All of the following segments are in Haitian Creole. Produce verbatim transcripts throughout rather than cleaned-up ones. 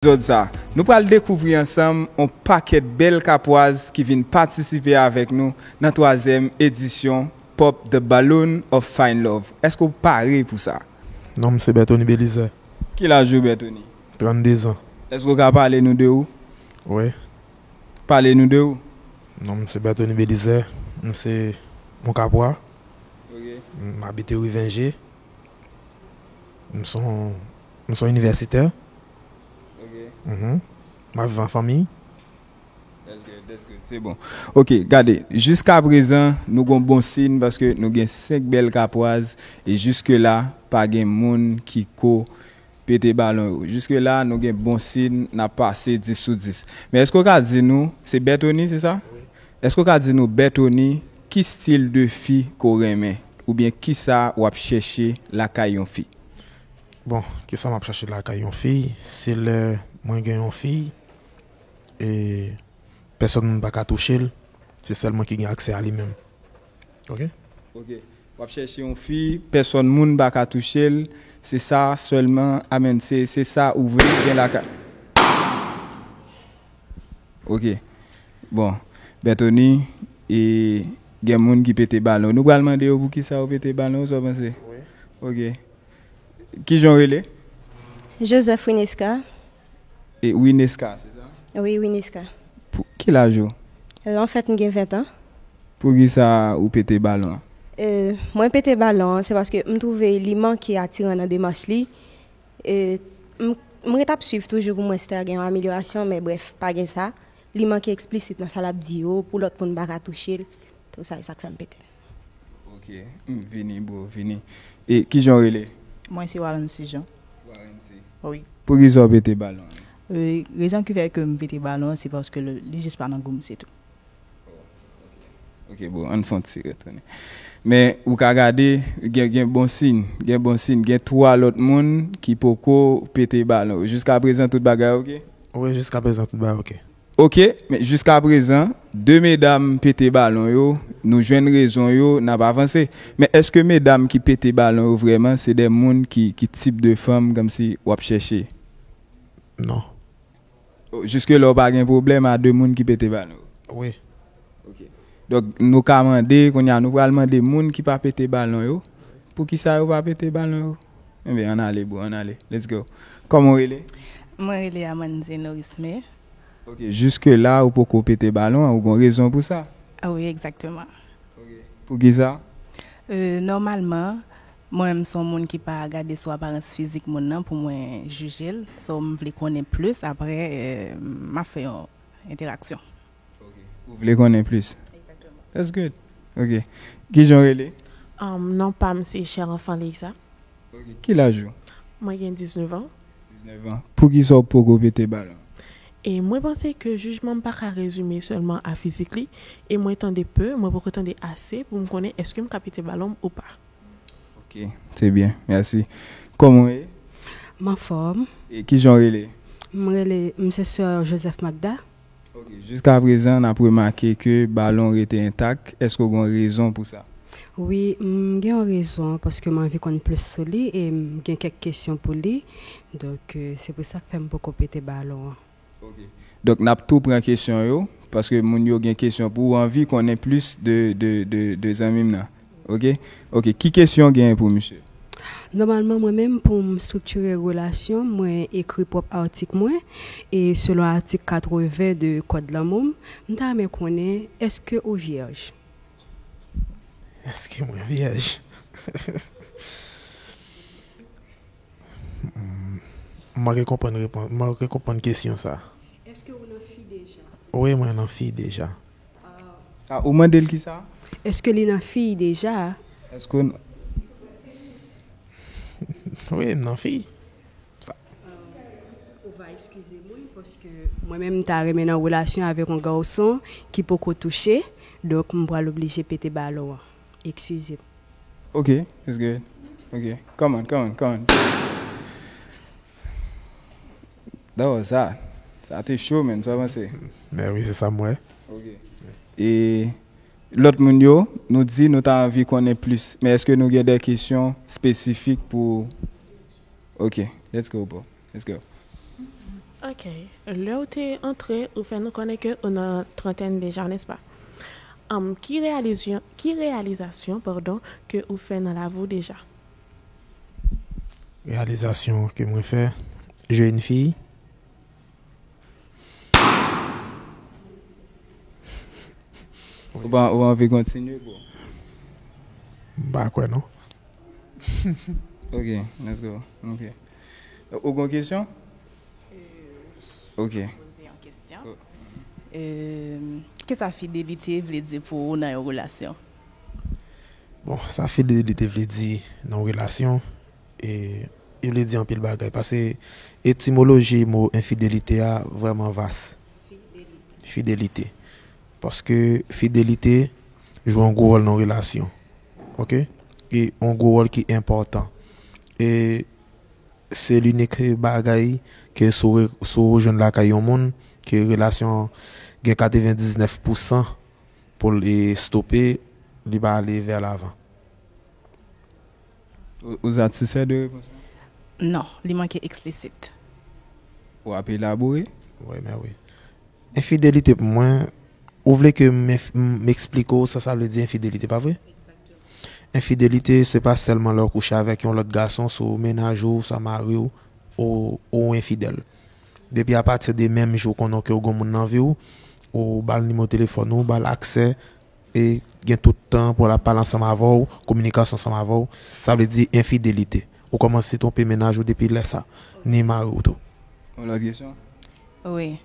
Epizòd sa, nou pral dekouvri ansanm on pakèt bèl kapwaz ki vin patisipe avèk nou nan twazyèm edisyon Pop the Balloon of Fine Love. Èske w pare pou sa? Non, m se Berthony Belizaire. Ki laj ou, Berthony? Trannde zan. Èske w ka pale nou de ou? Wi. Pale nou de ou. Non, m se Berthony Belizaire. M se yon kapwa. Ok. M abite Ri Venje. M se yon, m se yon inivèsitè. Ok. Mhm. M ap viv an fanmi. That's good, that's good. Se bon. Ok, gade, jiska prezan, nou gon bon siy paske nou gen senk bèl kapwaz e jiske la, pa gen moun ki ko pete balon yo. Jiske la, nou gen bon siy, n ap pase dis sou dis. Men èske w ka di nou, se Berthony, se sa? Wi. Èske w ka di nou, Berthony, ki stil de fi ke w renmen? Oubyen kisa w ap chèche lakay yon fi? Bon, kisa m ap chèche lakay yon fi? Se lè mwen gen yon fi, e pèsòn moun pa ka touche l, se sèl mwen ki gen aksè a li menm. Ok? Ok. W ap chèche yon fi, pèsòn moun pa ka touche l, se sa sèlman, amèn, se, se sa ou vle gen lakay. Ok. Bon, Berthony, e gen moun ki pete balon. Nou pral mande yo poukisa yo pete balon, sa w panse? Wi. Ok. Kijan w rele? Joseph Wineska. E Wineska, se sa? Wi, Wineska. Pou, ki laj ou? Euh, anfèt, m gen ven an. Poukisa ou pete balon an? Euh, mwen pete balon an, se paske m twouve li manke atiran nan demach li. Euh, m, m ret ap swiv toujou pou mwen si ta gen yon amelyorasyon, men brèf, pa gen sa. Li manke eksplisit nan sa l ap di yo, pou lòt moun pa ka touche l. Tout sa, e sa k fè m pete l. Ok, m vini, bro, vini. E kijan w rele? Mwen se Warency Jean. Warency. Wi. Poukisa w pete balon an? Euh, rezon ki fè ke m pete balon an, se paske li, li jis pa nan gou m, se tou. Ok, bon, ann fè yon ti retounen. Men, ou ka gade, gen, gen bon siy, gen bon siy, gen twa lòt moun ki poko pete balon. Jiska prezan, tout bagay ok? Wi, jiska prezan, tout bagay ok. Ok, men jiska prezan, de medam pete balon yo, nou jwenn rezon yo, n ap avanse. Men èske medam ki pete balon yo vrèman, se de moun ki, ki tip de fanm kòmsi w ap chèche? Non. O, jiske la, w pa gen pwoblèm a de moun ki pete balon yo? Wi. Ok. Donk, nou ka mande, kounye a, nou pral mande moun ki pa pete balon yo, poukisa yo pa pete balon yo? Enben, ann ale, bro, ann ale. Let's go. Kòman w rele? Mwen rele Amandine Norisme. Ok, jiske la, ou poko pete balon an, ou gon rezon pou sa? Ah wi, egzakteman. Ok. Poukisa? Euh, nòmalman, mwen menm se yon moun ki pa gade sou aparans fizik moun nan pou mwen jije l. So, m vle konnen plis, apre, euh, m ap fè yon entèraksyon. Ok. Ou vle konnen plis? Egzakteman. That's good. Ok. Kijan w rele? Um, non pa m se Cher Enfant Leisa. Ok. Ki laj ou? Mwen gen diznèf an. Diznèf an. Poukisa w poko pete balon? E mwen panse ke jijman m pa ka rezime sèlman a fizik li, e mwen tande pe, mwen poko tande ase pou m konnen èske m ka pete balon m ou pa. Ok, se byen, mèsi. Kòman w ye? M anfòm. E kijan w rele? M rele, m se sè Joseph Magda. Ok, jiska prezan, n ap remake ke balon rete entak. Èske w gen yon rezon pou sa? Wi, m gen yon rezon, paske m anvi konn plis sou li e m gen kèk kesyon pou li. Donk, euh, se pou sa k fè m poko pete balon an. Ok. Donk, n ap tou pran kesyon yo, paske moun yo gen kesyon pou ou, anvi konnen plis de, de, de, de zanmi m nan. Ok? Ok, ki kesyon w genyen pou misye? Nòmalman, mwen menm, pou m estriktire relasyon, mwen ekri pwòp atik mwen, e selon atik katreven de Kòd Lanmou m, m ta renmen konnen, èske ou vyèj? Èske mwen vyèj? Hmm, m manke konprann repons, m manke konprann kesyon sa. Èske ou nan fi deja? Wi, mwen nan fi deja. Ah, ou mande l kisa? Èske li nan fi deja? Èske w... Wi, m nan fi. Sa. Ou va eskize mwen, paske mwen menm m ta renmen nan relasyon avèk yon gason ki poko touche, donk m pral oblije pete balon an. Eskize m. Ok, it's good. Ok, come on, come on, come on. That was hot. Sa te cho, man. Sa w panse? Men wi, se sa m wè. Ok. E lòt moun yo, nou di nou ta anvi konnen plis. Men èske nou gen de kesyon espesifik pou... Ok, let's go, bro. Let's go. Ok. Lè ou te antre, ou fè nou konnen ke ou nan trantèn deja, nèspa? Am, ki reyalizyon, ki reyalizasyon, padon, ke ou fè nan lavi w deja? Reyalizasyon ke mwen fè, jwenn fi. Ou pa, ou pa anvi kontinye, bro? M pa kwè, non. Ok, let's go. Ok. Ou gen kesyon? Ok. Poze yon kesyon. Kisa fidelite vle di pou ou nan yon relasyon? Bon, sa fidelite vle di nan yon relasyon, e, li vle di anpil bagay. Paske etimoloji mo enfidelite a vrèman vas. Fidelite. Paske fidelite jwe yon gwo wòl nan relasyon. Ok? E yon gwo wòl ki enpòtan. E se linik bagay ke si w re-, si w jwenn lakay yon moun, ke relasyon an gen katrevendiznèf pousan pou l, e, stope, li pa ale vè lavan. Ou, ou satisfè de repons la? Non, li manke eksplisit. Ou ap elabore? Wi, men wi. Enfidelite pou mwen, ou vle ke m enf-, m, m eksplike w sa sa vle di enfidelite, pa vre? Enfidelite, se pa sèlman lè w kouche avèk yon lòt gason, sou mennaj ou, sa mari w, ou, ou enfidèl. Depi apati de menm jou w konnen ke w gen moun nan vi w, ou ba l nimewo telefòn ou, ou ba l aksè, e gen tout tan pou l ap pale ansanm avè w, kominikasyon ansanm avè w, sa vle di enfidelite. Ou kòmanse twonpe mennaj ou depi lè sa, ni mari w tou. Yon lòt kesyon? Wi.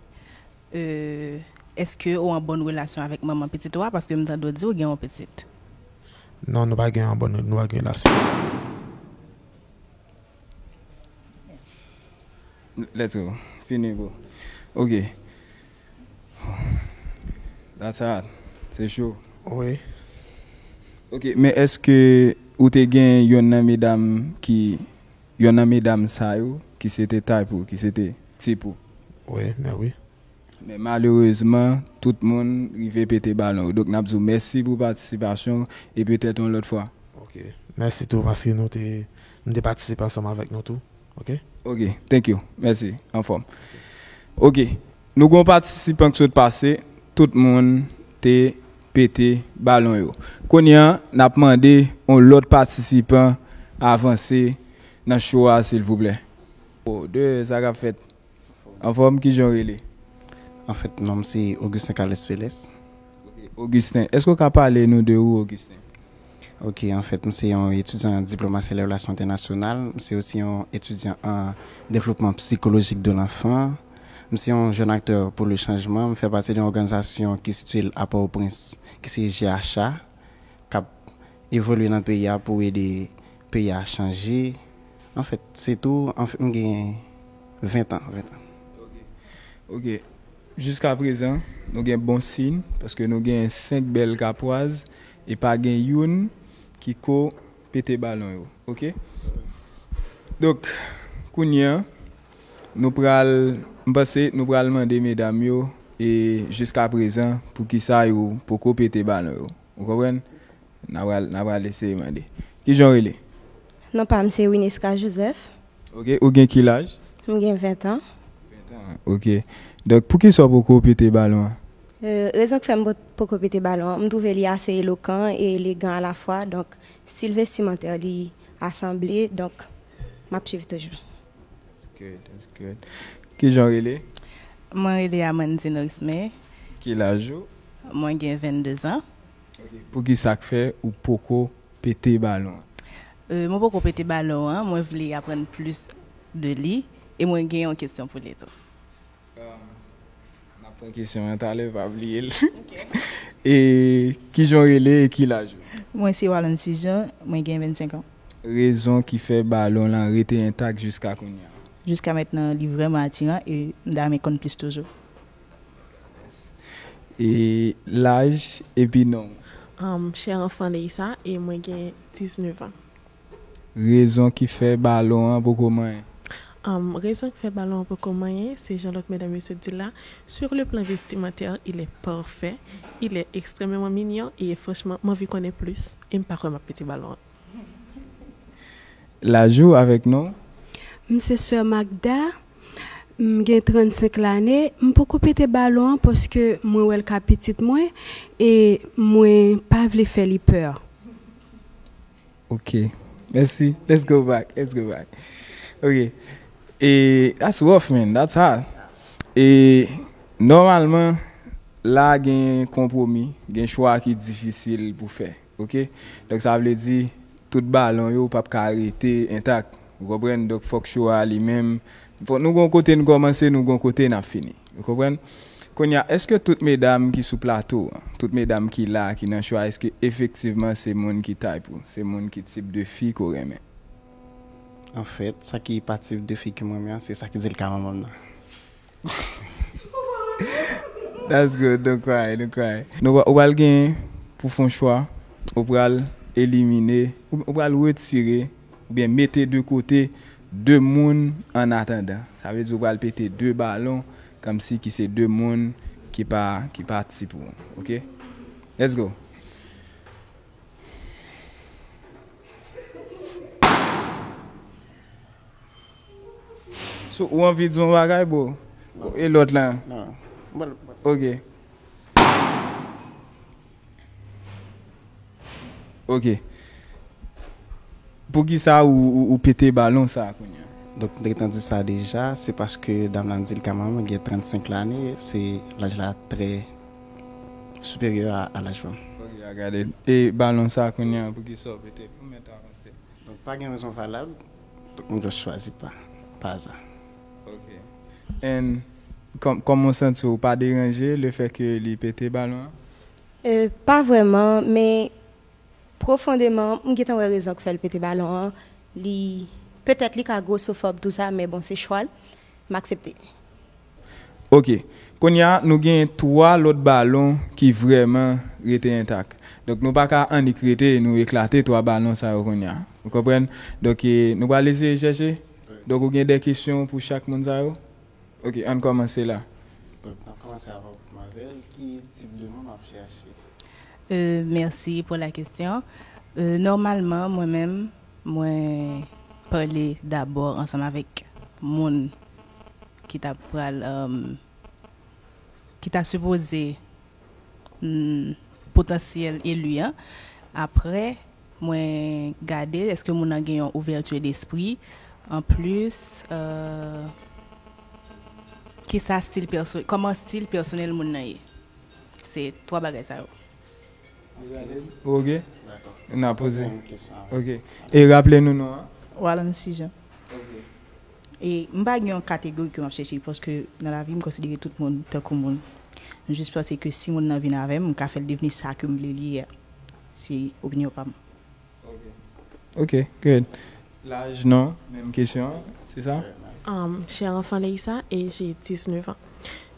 Euh, èske ou an bòn relasyon avèk manman pitit ou a? Paske m tande w di w gen yon pitit. Non, nou pa gen yon bòn, nou pa gen relasyon. Let's go. Fini, bro. Ok. That's hard. Se cho. Wi. Ok, men èske ou te gen yonn nan medam ki, yonn nan medam sa yo, ki se te type ou, ki se te tip ou? Wi, men wi. Men malerezman, tout moun rive pete balon yo. Donk, n ap di w mèsi pou patisipasyon w e petèt yon lòt fwa. Ok. Mèsi tou paske nou te, nou te patisipe ansanm avèk nou tou. Ok? Ok, thank you. Mèsi. Anfòm. Ok. Nou gen yon patisipan ki sot pase. Tout moun te pete balon yo. Kounye a, n ap mande yon lòt patisipan avanse nan show a, silvouplè. Oh, de sa k ap fèt. Anfòm, kijan w rele? Anfèt, non m se Augustin Carles Peles. Ok, Augustin, èske w ka pale nou de ou, Augustin? Ok, anfèt, m se yon etidyan an diplomasi e relasyon entènasyonal. M se osi yon etidyan an devlopman sikolojik de lanfan. M se yon jèn aktè pou le chanjman. M fè pati de yon òganizasyon ki sitiye l a Pòtoprens, ki se G H A, k ap evolye nan peyi a pou ede peyi a chanje. Anfèt, se tou, anfèt, m gen ven tan, ven tan. Ok. Ok. Jiska prezan, nou gen bon siy, paske nou gen senk bèl kapwaz, e pa gen youn ki ko pete balon yo. Ok? Donk, kounye a, nou pral, m panse nou pral mande medam yo, e jiska prezan, poukisa yo poko pete balon yo. Ou konprann? N a pral, n a pral eseye mande. Kijan w rele? Non pa m se Wineska Joseph. Ok, ou gen ki laj? M gen ven tan. Ven tan, ok. Donk, poukisa w poko pete balon an? Euh, rezon k fè m po-, poko pete balon an, m twouve li ase elokan e elegan alafwa. Donk, stil vestimantè li asanble, donk, m ap swiv toujou. That's good, that's good. Kijan w rele? Mwen rele Amandine Risme. Ki laj ou? Mwen gen vennde zan. Ok, poukisa k fè ou poko pete balon an? Euh, mwen poko pete balon an, mwen vle aprann plis de li, e mwen gen yon kesyon pou li tou. Um, n ap pran kesyon an talè, pa bliye l. Ok. E kijan w rele e ki laj ou? Mwen se Walancy Jean, mwen gen vennsenk an. Rezon ki fè balon lan rete entak jiska kounye a? Jiska mentnan, li vrèman atiran e m ta renmen konn plis toujou. E laj epi non. Um, chè anfan Leisa, e mwen gen diznèf an. Rezon ki fè balon an poko manyen? Um, rezon ki fè balon an poko manyen, se jan lòt medam yo sot di la, sur le plan vestimentaire, il est parfait, il est extrêmement mignon, e franchman, m anvi konnen plis, e m pa kwè m ap pete balon an. Laj ou avèk non? M se sè Magda. M gen trannsenk lane, m poko pete balon an paske mwen wè l ka pitit mwen e mwen pa vle fè li pè. Ok. Mèsi. Let's go back. Let's go back. Ok. E that's rough, man. That's hard. E nòmalman, la gen konpwomi, gen chwa ki difisil pou fè. Ok? Donk sa vle di tout balon yo p ap ka rete entak. Ou konprann? Donk fòk cho a li menm. Fòk nou gon kote n kòmanse, nou gon kote n ap fini. Ou konprann? Kounye a, èske tout medam ki sou plato an, tout medam ki la, ki nan cho a, èske efektivman se moun ki type ou? Se moun ki tip de fi ke w renmen? Anfèt, sa ki pa tip de fi ke m renmen an, se sa ki di l ka manman m nan. That's good, don't cry, don't cry. Nou ou pral gen pou fon chwa, ou pral elimine, ou pral retire oubyen mete de kote de moun an atandan. Sa vle di ou pral pete de balon kòmsi ki se de moun ki pa ki pa ti pou ou. Ok? Let's go. So ou anvi di yon bagay bro? E lòt la? Ok. Ok. Poukisa ou, ou, ou pete balon sa a kounye a? Donk, m te gentan di sa deja, se paske dam lan di l ka manman gen trannsenk lane, se laj la trè siperyè a, a laj pa m. Ok, a gade. E balon sa a kounye a, poukisa ou pete l? Konbyen tan avanse? Donk, pa gen rezon valab, donk m just chwazi pa, pa aza. Ok. And kòm, kòman w santi w, ou pa deranje lefètke li pete balon an? Euh, pa vrèman, men pwofondeman, m gentan wè rezon k fè l pete balon an. Li, petèt li ka gwosofòb tou sa, men bon, se chwa l, m aksepte. Ok. Kounye a, nou gen twa lòt balon ki vrèman rete entak. Donk, nou pa ka annik rete, nou eklate twa balon sa yo kounye a. Ou konprann? Donk, e, nou pral eseye chèche. Donk, ou gen de kesyon pou chak moun sa yo? Ok, ann kòmanse la. Donk, n ap kòmanse avèk manzèl. Ki tip de moun w ap chèche? Euh, merci pour la question. Euh, normalman, mwen menm, mwen pale dabò ansanm avèk moun ki ta pral, euh, ki ta sipoze mm, potansyèl eli an. Apre, mwen gade èske moun nan gen yon ouvèti despri. Anplis, euh, kisa stil pèso, kòman stil pèsonèl moun nan ye. Se twa bagay sa yo. Ok. N a poze. Ok. E raple nou non an. Walensy Jean. E m pa gen yon kategori ke m ap chèche paske nan lavi m konsidere tout moun tankou moun. M jis panse ke si moun nan vin avè m, m ka fè l devni sa ke m vle li ye a. Se opinyon pa m. Ok, good. Laj, non, menm kesyon, se sa? Um, Cher enfant Leïssa, et j'ai dix-neuf ans.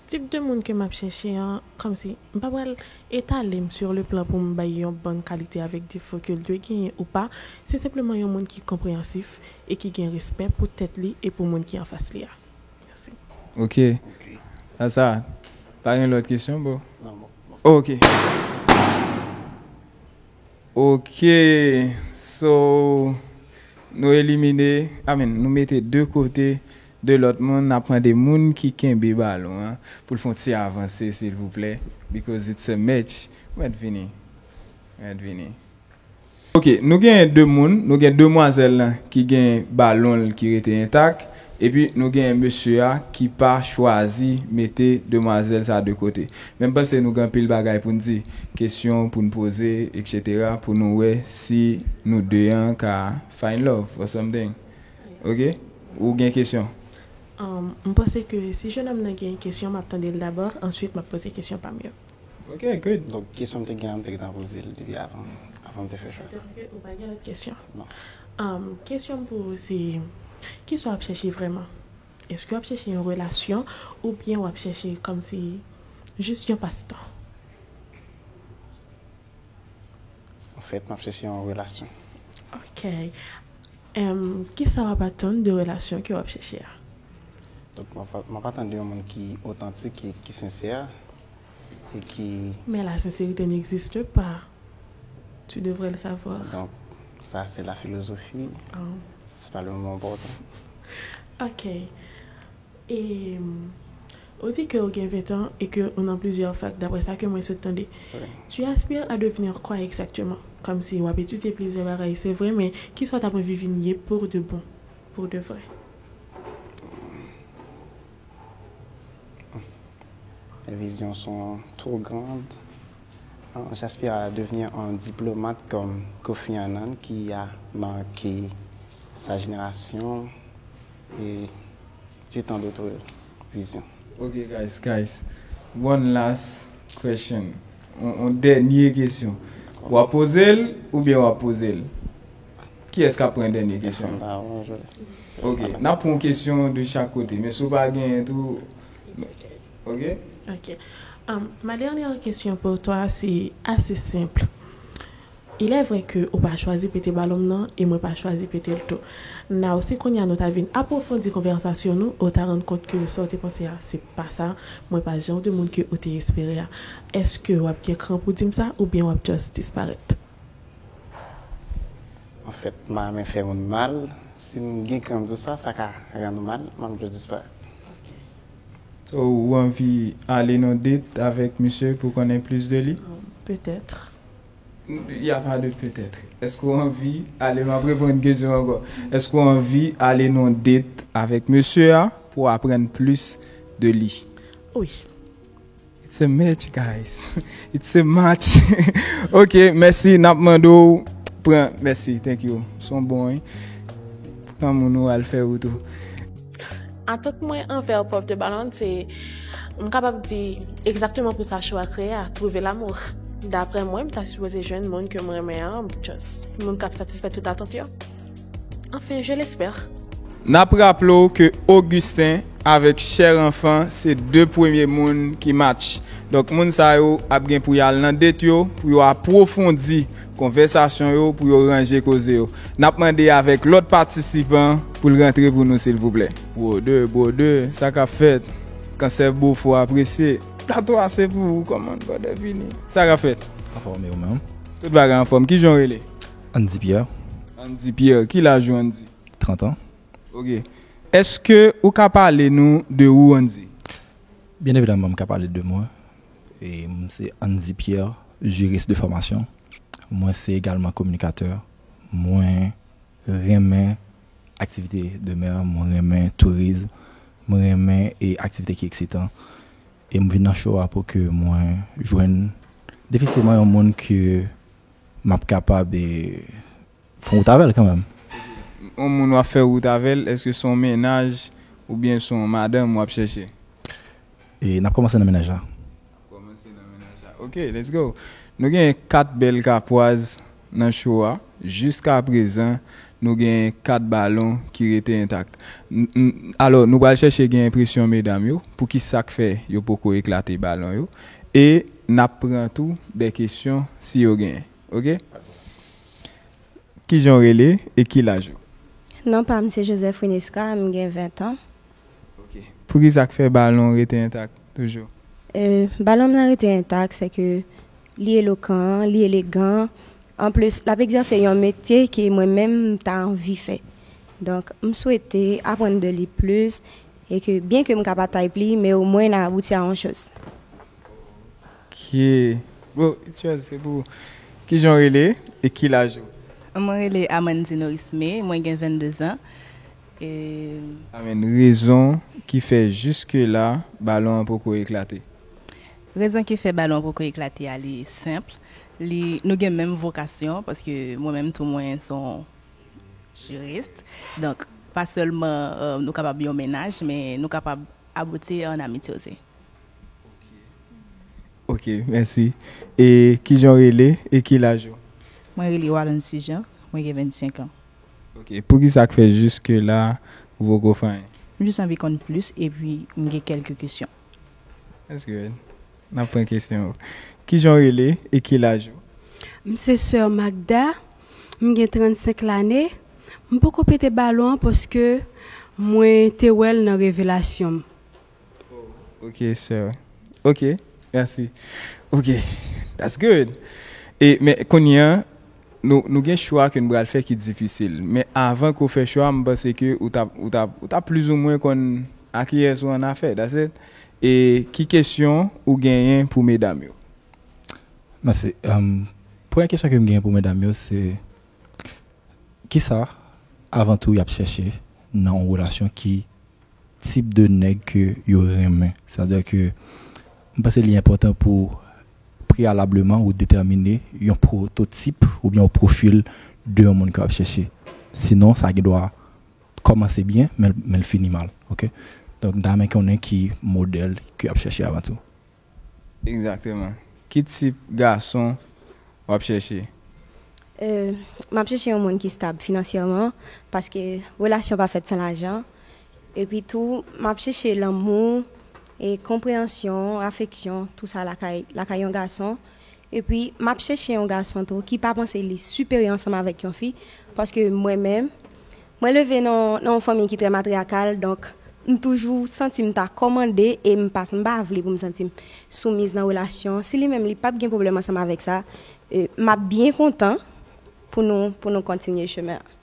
Tip de moun ke m ap chèche an, kòmsi, m pa pral etale m sur le plan pou m bay yon bann kalite avèk defo ke l dwe genyen ou pa, se senpleman yon moun ki konpreyansif e ki gen respè pou tèt li e pou moun ki anfas li a. Mèsi. Ok. Sa, sa, pa gen lòt kesyon, bro? Non, bon. Ok. Ok, so, nou elimine, I mean, nou mete de kote de lòt moun, n ap mande moun ki kenbe balon an pou l fè yon ti avanse, silvouplè, because it's a match. Mèt vini. Mèt vini. Ok, nou gen de moun, nou gen demwazèl lan ki gen balon l ki rete entak, epi nou gen mesye a ki pa chwazi mete demwazèl sa de kote. Men m panse nou gen anpil bagay pou n di, kesyon pou n poze, etsetera, pou nou wè si nou de an ka find love or something. Ok? Ou gen kesyon? Um, m panse ke si jennonm nan gen kesyon, m ap tande l dabò, answit m ap poze kesyon pa m yo. Ok, good. Donk, kesyon m te gen an, m te gentan poze l depi avan, avan m te fè chwa sa. Ou pa gen lòt kesyon? Non. Um, kesyon m pou ou se, kisa w ap chèche vrèman? Èske w ap chèche yon relasyon oubyen w ap chèche kòmsi jis yon pastan? Anfèt, m ap chèche yon relasyon. Ok. Em, kisa w ap atann de relasyon ke w ap chèche a? Donk, m ap, m ap atann de yon moun ki otantik e ki sensè e ki. Mais la sincérité n'existe pas. Tu devrais le savoir. Donk, sa se la filozofi. Se pa le moman opòten. Ok. E ou di ke ou gen ven tan e ke ou nan plizyè fak, daprè sa ke mwen sot tande. Tu aspires à devenir quoi exactement? Kòmsi w ap etidye plizyè bagay, se vre, men kisa w t ap anvi vin ye pour de bon, pour de vrai? Les visions sont trop grandes. J'aspire à devenir un diplomate comme Kofi Annan, qui a marqué sa génération, et j'ai tant d'autres visions. Ok, guys, guys. One last question. On, on dènye kesyon. W ap poze l oubyen w ap poze l? Kiyès k ap pran dènye kesyon? Ok, n ap pran yon kesyon de chak kote, men si w pa genyen tou, ok? Ok. Um, ma dernière question pour toi, c'est assez simple. Il est vrai que ou pa chwazi pete balon m nan e mwen pa chwazi pete l tou. Now, si kounye a nou ta vin apwofondi konvèsasyon nou, ou ta rann kont ke sa w te panse a, se pa sa, mwen pa jan de moun ke ou te espere a. Èske w ap gen kran pou di m sa oubyen w ap just disparèt? Anfèt, m pa renmen fè moun mal. Si m gen kran pou sa, sa ka rann ou mal, m ap just disparèt. So, ou anvi ale nan date avèk misye pou konnen plis de li? Peut-être. Y a pas de peut-être. Èske w anvi ale, m ap reponn kesyon ankò. Èske w anvi ale nan date avèk mesye a pou aprann plis de li? Wi. It's a match, guys. It's a match. Ok, mèsi. N ap mande w pran. Mèsi, thank you. S on bon, wi. Pran moun ou al fè wout ou. Atant mwen anvè pwòp de balon, se, m kapab di, egzakteman pou sa cho a kreye a, trouver l'amour. Daprè mwen, m ta sipoze jwenn moun ke m renmen an, just moun k ap satisfè tout atant yo. Enfin, je l'espère. N ap raple w ke Augustin avèk Cher Enfant se de premye moun ki match. Donk, moun sa yo ap gen pou y al nan date yo, pou yo apwofondi konvèsasyon yo, pou yo ranje koze yo. N ap mande avèk lòt patisipan pou l rantre pou nou, silvouplè. Brother, brother, sa k ap fèt? Kansè Bofò apresye. Plato a se pou ou, kòman, brother, vini. Sa k ap fèt? Anfòm, e ou menm? Tout bagay anfòm. Kijan w rele? Andy Pierre. Andy Pierre. Ki laj ou, Andy? Trant an. Ok. Èske ou ka pale nou de ou, Andy? Byen evidaman, m ka pale de mwen. E m se Andy Pierre, jiris de fòmasyon. Mwen se egalman kominikatè. Mwen renmen aktivite de mè, mwen renmen tourizm, mwen renmen e aktivite ki eksitan. E m vin nan cho a pou ke mwen jwenn definitivman yon moun ke m ap kapab e fè wout avè l kanmenm. Yon moun w ap fè wout avè l, èske se yon mennaj oubyen se yon madanm w ap chèche? E n ap kòmanse nan mennaj la. Kòmanse nan mennaj la. Ok, let's go. Nou gen kat bèl kapwaz nan cho a. Jiska prezan, nou gen kat balon ki rete entak. N- n- Alò, nou pral chèche gen enpresyon medam yo, pou ki sa k fè yo poko eklate balon yo. E n ap pran tou de kesyon si yo genyen. Ok? Kijan w rele e ki laj ou? Non pa m se Joseph Winesca, m gen ven tan. Ok. Poukisa k fè balon rete entak toujou? E, balon m nan rete entak, se ke li elokan, li elegan. Anplis, l ap egzèse yon metye ke mwen menm m ta anvi fè. Donk, m swete aprann de li plis e ke, byen ke m ka pa type li, men omwen n a abouti a yon choz. Ok. Bon, it's yours, se pou ou. Kijan w rele e ki laj ou? Mwen rele Amandy Norisme, mwen gen vennde zan. E Amen. Rezon ki fè jiske la balon an poko eklate? Rezon ki fè balon an poko eklate a, li senp. Li, nou gen menm vokasyon, paske mwen menm tou mwen se yon jiris. Donk, pa sèlman euh, nou kapab yon mennaj, men nou kapab abouti an amitye osi. Ok, mèsi. E kijan w rele e ki laj ou? Mwen rele Walon Sijan, mwen gen vennsenk an. Ok, poukisa k fè jiske la ou poko fè anyen? M jis anvi konn plis epi m gen kèlke kesyon. That's good. N ap pran kesyon ou. Kijan w rele e ki laj ou? M se sè Magda, m gen trannsenk lane. M poko pete balon an paske mwen te wè l nan revelasyon m. Ok, sè. Ok, mèsi. Ok, that's good. E, men kounye a, nou, nou gen chwa ke n pral fè ki difisil. Men avan ke w fè chwa, m panse ke ou t ap, ou t ap, ou t ap plizoumwen konn a kiyès ou annafè, that's it. E ki kesyon ou genyen pou medam yo? Mèsi. Um, premye kesyon ke m genyen pou medam yo, se kisa, avan tou, y ap chèche nan yon relasyon, ki tip de nèg ke yo renmen. Sètadi ke m panse li enpòtan pou preyalableman ou detèmine yon pwototip oubyen yon pwofil de yon moun ke w ap chèche. Sinon, sa gen dwa kòmanse byen, men, men l fini mal. Oke? Donk, m ta renmen konnen ki modèl ke w ap chèche avan tou. Egzakteman. Ki tip gason w ap chèche? Euh, m ap chèche yon moun ki stab finansyèman, paske relasyon pa fèt san lajan. Epi tou, m ap chèche lanmou, e konpreyansyon, afeksyon, tou sa lakay, lakay yon gason. Epi, m ap chèche yon gason tou ki pa panse li siperyè ansanm avèk yon fi, paske mwen menm, mwen leve nan, nan yon fanmi ki trè matriyakal, donk, m toujou santi m ta kòmande e m pa, m pa vle pou m santi m soumiz nan relasyon. Si li menm, li p ap gen pwoblèm ansanm avèk sa, e, m ap byen kontan pou nou, pou nou kontinye chemen an.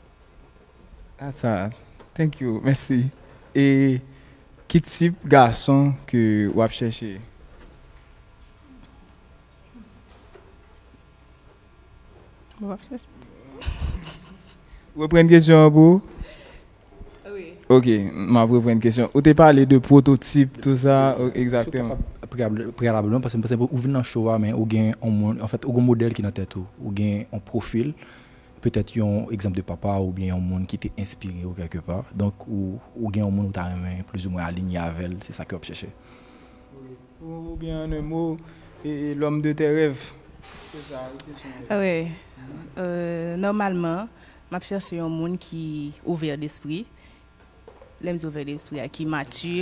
That's all. Thank you. Mèsi. E ki tip gason ke w ap chèche? Bon, w ap chèche. Reprann kesyon an pou ou? Wi. Ok, m ap reprann kesyon. Ou te pale de pwototip, tou sa, o, egzakteman. Si w kapab preyab-, preyalableman, paske m panse ou vin nan show a, men ou gen yon moun, anfèt, ou gen yon modèl ki nan tèt ou. Ou gen yon pwofil, petèt yon egzanp de papa oubyen yon moun ki te enspire w kèlkepa. Donk, ou, ou gen yon moun ou ta renmen plizoumwen alinye avè l, se sa ke w ap chèche. Ou, oubyen, an en mo, e, e, lòm de tè rèv. Se sa, wi, kesyon rèv. Wi. Euh, nòmalman, m ap chèche yon moun ki ouvè despri. Lè m di ouvè despri a, ki mati,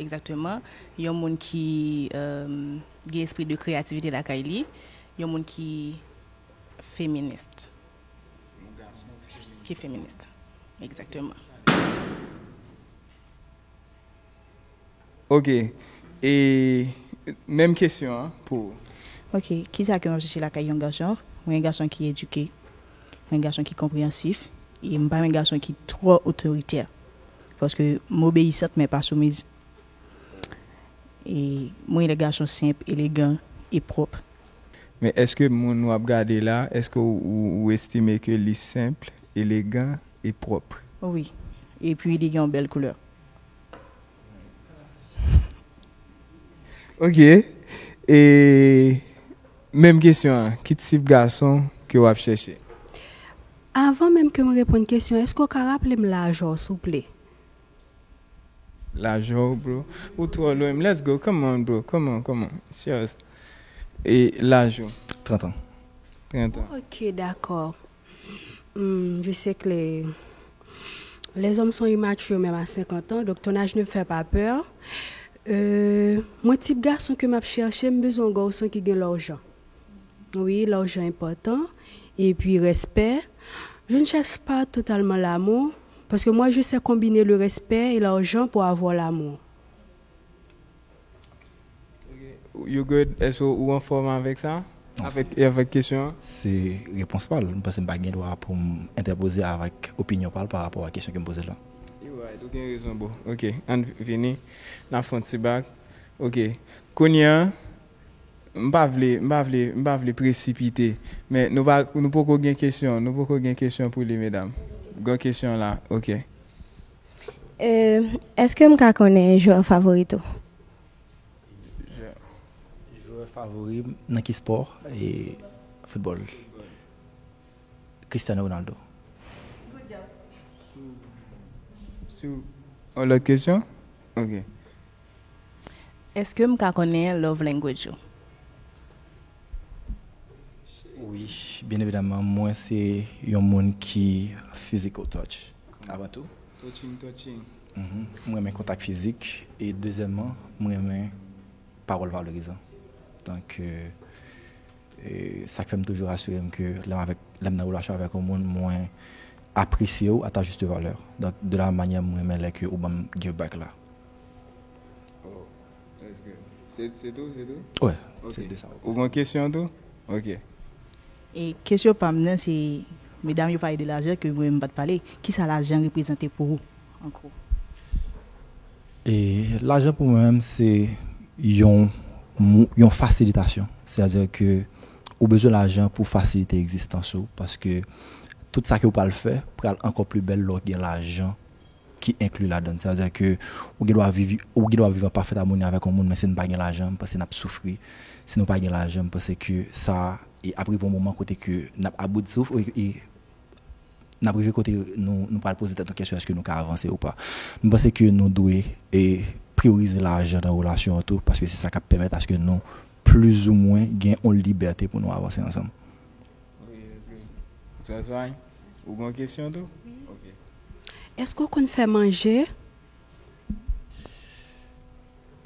egzakteman. Yon moun ki, euh, gen espri de kreyativite lakay li. Yon moun ki feminis. Ki feminis. Egzakteman. Ok. E menm kesyon an pou ou. Ok. Kisa ke m ap chèche lakay yon gason? Mwen yon gason ki edike. Mwen yon gason ki konpreyansif. E m pa yon gason ki twò otoritè. Paske m obeyisant, men pa soumiz. E mwen yon gason senp, elegan e pwòp. Men èske moun w ap gade la, èske ou, ou, ou estime ke li senp, elegan e pwòp? Wi. Epi li gen yon bèl koulè. Ok. E menm kesyon an, ki tip gason ke w ap chèche? Avan menm ke m reponn kesyon, èske w ka raple m laj ou, souple? Laj ou, bro. Ou twò lwen m. Let's go. Come on, bro. Come on, come on. Serious. E laj ou? Trant an. Trant an. Ok, dakò. Hmm, je sais que les, les hommes sont immatures même à cinquante ans, donc ton âge ne fait pas peur. Euh, mwen, tip gason ke m ap chèche, m bezwen yon gason ki gen lajan. Wi, lajan enpòtan. Epi respè. Je ne cherche pas totalement l'amour, parce que moi, je sais combiner le respect et l'argent pour avoir l'amour. You good? Èske ou anfòm avèk sa? Non, avèk, se, e avèk kesyon an? Se repons pa l. M panse m pa gen dwa pou m entèpoze avèk opinyon pa l pa rapò a kesyon ke m poze l la. You right, ou gen rezon, bro. Ok, ann vini. N ap fè yon ti bak. Ok. Kounye a, m pa vle, m pa vle, m pa vle presipite. Men nou pa, nou poko gen kesyon, nou poko gen kesyon pou li, medam. Gen kesyon la, ok. Euh, èske m ka konnen jwè favori w? Jwè favori m nan ki spò? E foutbòl. Cristiano Ronaldo. Sou, sou, yon lòt kesyon? Ok. Èske m ka konnen love language ou? Wi, byen evidaman, mwen se yon moun ki physical touch, avan tou. Touching, touching. Mhm. Mwen renmen kontak fizik, e dezyèmman, mwen renmen pawòl valorizan. Donk, euh, e sa k fè m toujou asire m ke lè m avèk, lè m nan relasyon avèk yon moun, mwen apresye w à ta juste valeur. Donk, de la menm manyè, mwen renmen lè ke ou ban m give back la. Oh, that's good. Se, se tou, se tou? Wè, se de sa. Ou gen kesyon tou? Ok. E kesyon pa m nan se, medam yo pale de lajan ke mwen m pa t pale. Kisa lajan reprezante pou ou, an gwo? E lajan pou mwen menm se yon, yon fasilitasyon. Sètadi ke ou bezwen lajan pou fasilite egzistans ou, paske tout sa ke ou pral fè pral ankò pli bèl lè w gen lajan ki enkli ladan l. Sètadi ke ou gen dwa viv, ou gen dwa viv an pafèt amoni avèk yon moun, men si n pa gen lajan, m panse n ap soufri. Si nou pa gen lajan, m panse ke sa, e ap rive yon moman kote ke n ap about souf, e, e n ap rive kote nou, nou pral poze tèt nou kesyon, èske nou ka avanse ou pa. M panse ke nou dwe, e, priyorize lajan nan relasyon an tou, paske se sa k ap pèmèt aske nou plizoumwen gen yon libète pou nou avanse ansanm. Wi, wi. Zazay, ou gen kesyon tou? Wi. Ok. Èske w konn fè manje?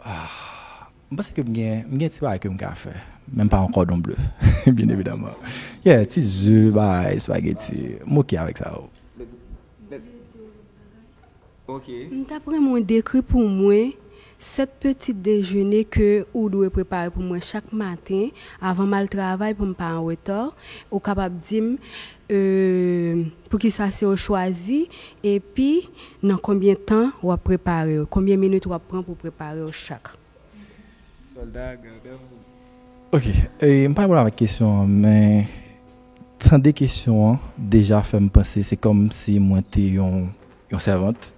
Ah, m panse ke m gen, m gen ti bagay ke m ka fè. Men m pa yon kòdon ble, byen evidaman. Yeah, ti ze, bagay, espageti. M oke avèk sa. Ok. M t ap renmen w dekri pou mwen sèt peti dejene ke ou dwe prepare pou mwen chak maten avan m al travay pou m pa an reta. Ou kapab di m, euh, poukisa se ou chwazi, epi nan konbyen tan w ap prepare yo? Konbyen minit w ap pran pou prepare yo chak? Sòlda, gade. Ok, e, m pa reponn avèk kesyon an, men tande kesyon an deja fè m panse se kòmsi mwen te yon, yon sèvant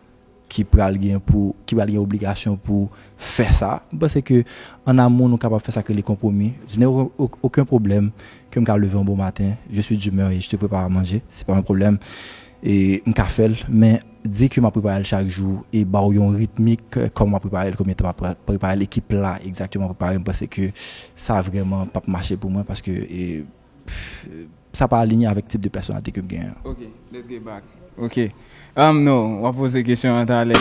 ki pral gen pou, ki pral gen obligasyon pou fè sa. M panse ke an amou nou kapab fè sa k rele konpwomi. Je n'ai au-, au-, aucun problème ke m ka leve yon bon maten, je suis d'humeur et je te prépare à manger, c'est pas un problème. E m ka fè l, men di ke m ap prepare l chak jou e ba w yon ritmik, kòman m ap prepare l, konbyen tan m ap pre-, prepare l, e ki pla egzakteman m ap prepare, m panse ke sa vrèman p ap mache pou mwen, paske, e, pff, sa pa alinye avèk tip de pèsonalite ke m genyen an. Ok, let's get back. Ok. Um, no, w ap poze kesyon an talè.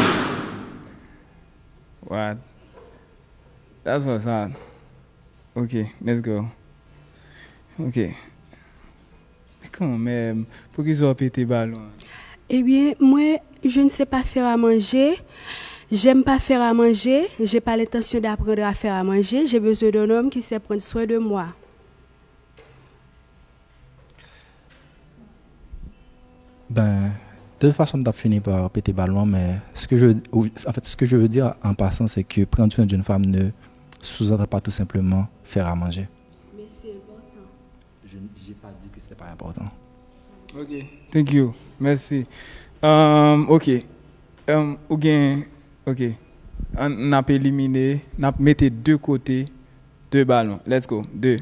What? That's what's up. Ok, let's go. Ok. Men kanmenm, poukisa w pete balon an? Eh bien, moi, je ne sais pas faire à manger. J'aime pas faire à manger. J'ai pas l'intention d'apprendre à faire à manger. J'ai besoin d'un homme qui sait prendre soin de moi. Ben, de toute façon, m t ap fini pa pete balon an, men ce que je veux, ou, en fait, ce que je veux dire en passant, c'est que prendre soin d'une femme ne sous-entend pas tout simplement faire à manger. Mais c'est important. Je, j'ai pas dit que c'était pas important. Ok, thank you. Mèsi. Um, ok. Um, ou gen, ok. Ann, n ap elimine, n ap mete de kote de balon. Let's go. De.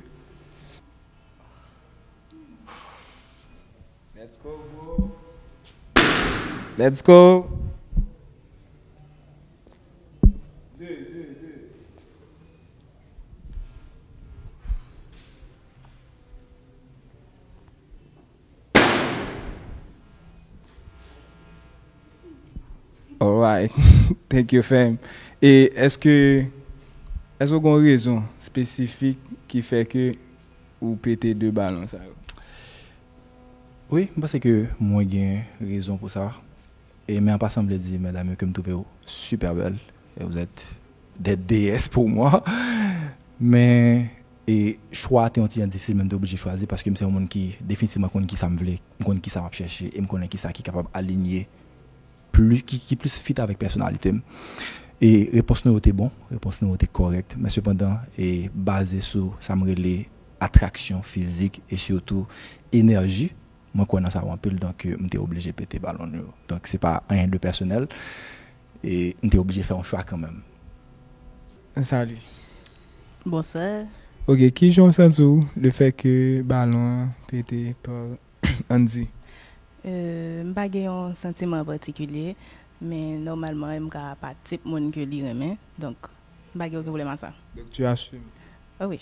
Let's go, bro. Let's go. De, de, de. Alright. Thank you, fam. E èske, èske w gen yon rezon espesifik ki fè ke ou pete de balon sa yo? Wi, m panse ke mwen gen rezon pou sa. E men an pasan, m vle di, medam yo, ke m twouve w super belle. Et vous êtes des déesses pour moi. Men, e, chwa a te yon ti jan difisil, men m te oblije chwazi, paske m se yon moun ki definitivman konn kisa m vle, m konn kisa m ap chèche, e m konnen kisa ki kapab alinye pli-, ki, ki plis fit avèk pèsonalite m. E repons nou yo te bon, repons nou yo te kòrèk, men sepandan, e baze sou sa m rele atraksyon fizik e sitou enèji, mwen kwè nan sa yo anpil, donk, e, m te oblije pete balon yo. Donk, se pa anyen de pèsonèl, e m te oblije fè yon chwa kanmenm. Salut. Bonsoir. Ok, kijan w santi w le fè ke balon an pete pa Andy? Euh, m pa gen yon santiman an patikilye, men nòmalman, M K pa tip moun ke li renmen, donk, m pa gen okenn pwoblèm a sa. Donc, tu assumes? Ah wi.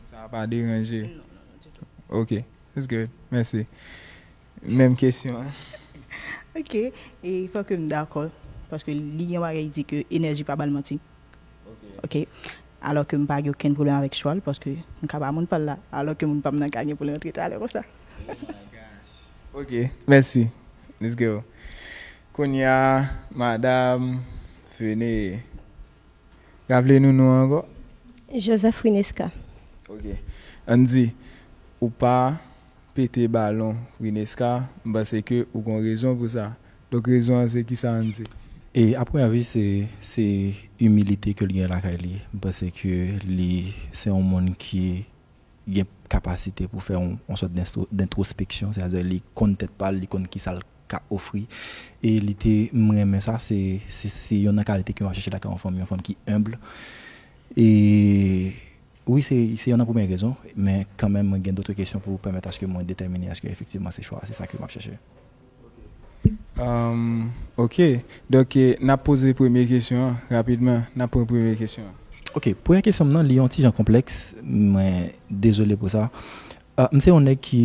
Sa pa deranje? Non, non, non, ditou. Ok, it's good. Mèsi. Menm kesyon an. Ok, e fòk m dakò, paske li gen yon bagay ki di ke enèji pa ba l manti. Ok. Ok. Alò ke m pa gen okenn pwoblèm avèk chwa l, paske m ka ba moun pa l la, alò ke moun pa m nan ka gen pou l rantre talè konsa. Oh my gosh. Ok, mèsi. Let's go. Kounye a, madam, vini. Raple nou non an ankò? Joseph Rinesca. Ok. Andy, ou pa pete balon Rinesca, m panse ke ou gon rezon pou sa. Donk, rezon an se kisa, Andy? E a premyè vi, se, se imilite ke l gen lakay li. M panse ke li se yon moun ki gen kapasite pou fè yon, yon sòt d'entrospeksyon, sètadi li konn tèt pa l, li konn kisa l ka ofri. E li te, m renmen sa, se, se, se yon nan kalite ke m ap chèche lakay yon fanm, yon fanm ki enb. E wi, se, se yon nan premye rezon, men kanmenm mwen gen dòt kesyon pou pèmèt aske mwen detèmine aske efektivman se chwa, se sa ke m ap chèche. Um, ok. Donk, eh, n ap poze premye kesyon an rapidman. N ap pran premye kesyon an. Ok, premye kesyon m nan, li yon ti jan konplèks. Mwen dezole pou sa. Uh, m se yon nèg ki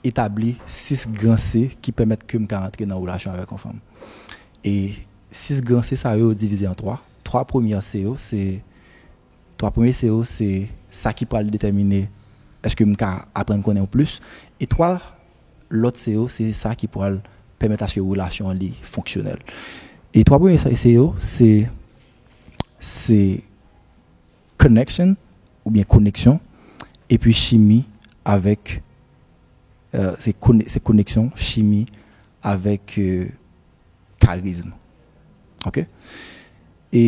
etabli sis gran se ki pèmèt ke m ka antre nan relasyon avèk yon fanm. E sis gran se sa yo divize an twa. Twa premye se yo, se twa premye se yo, se sa ki pral detèmine èske m ka aprann konnen w plis. E twa lòt se yo, se sa ki pral pèmèt aske relasyon an li fonksyonèl. E twa premye se yo, se, se connection, oubyen koneksyon, epi chimi avèk, euh, se, kone, se koneksyon, chimi avèk, euh, karizm. Ok? E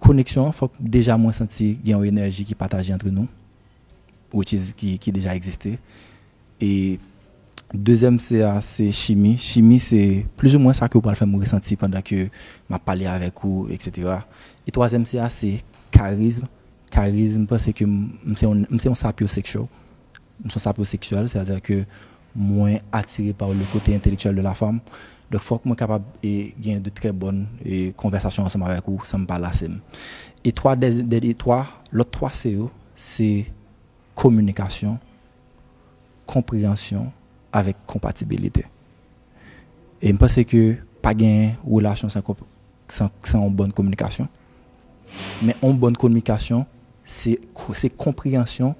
koneksyon an, fòk deja mwen santi gen yon enèji ki pataje antre nou, which is, ki, ki deja egziste. E dezyèm se a, se chimi. Chimi, se plizoumwen sa ke w pral fè m resanti pandan ke m ap pale avèk ou, etsetera. E twazyèm se a, se karizm. Karizm, m panse ke m, m se yon, m se yon sapyoseksyo. M se yon sapyoseksyèl, sètadi ke mwen atire pa le kote entelektyèl de la fanm. Donk, fòk mwen kapab e, gen de trè bòn e, konvèsasyon ansanm avèk ou san m pa lase m. E twa dèz- dènye, twa, lòt twa se yo, se kominikasyon, konpreyansyon avèk konpatibilite. E m panse ke pa gen relasyon san, san, san yon bòn kominikasyon. Men yon bòn kominikasyon, se, se konpreyansyon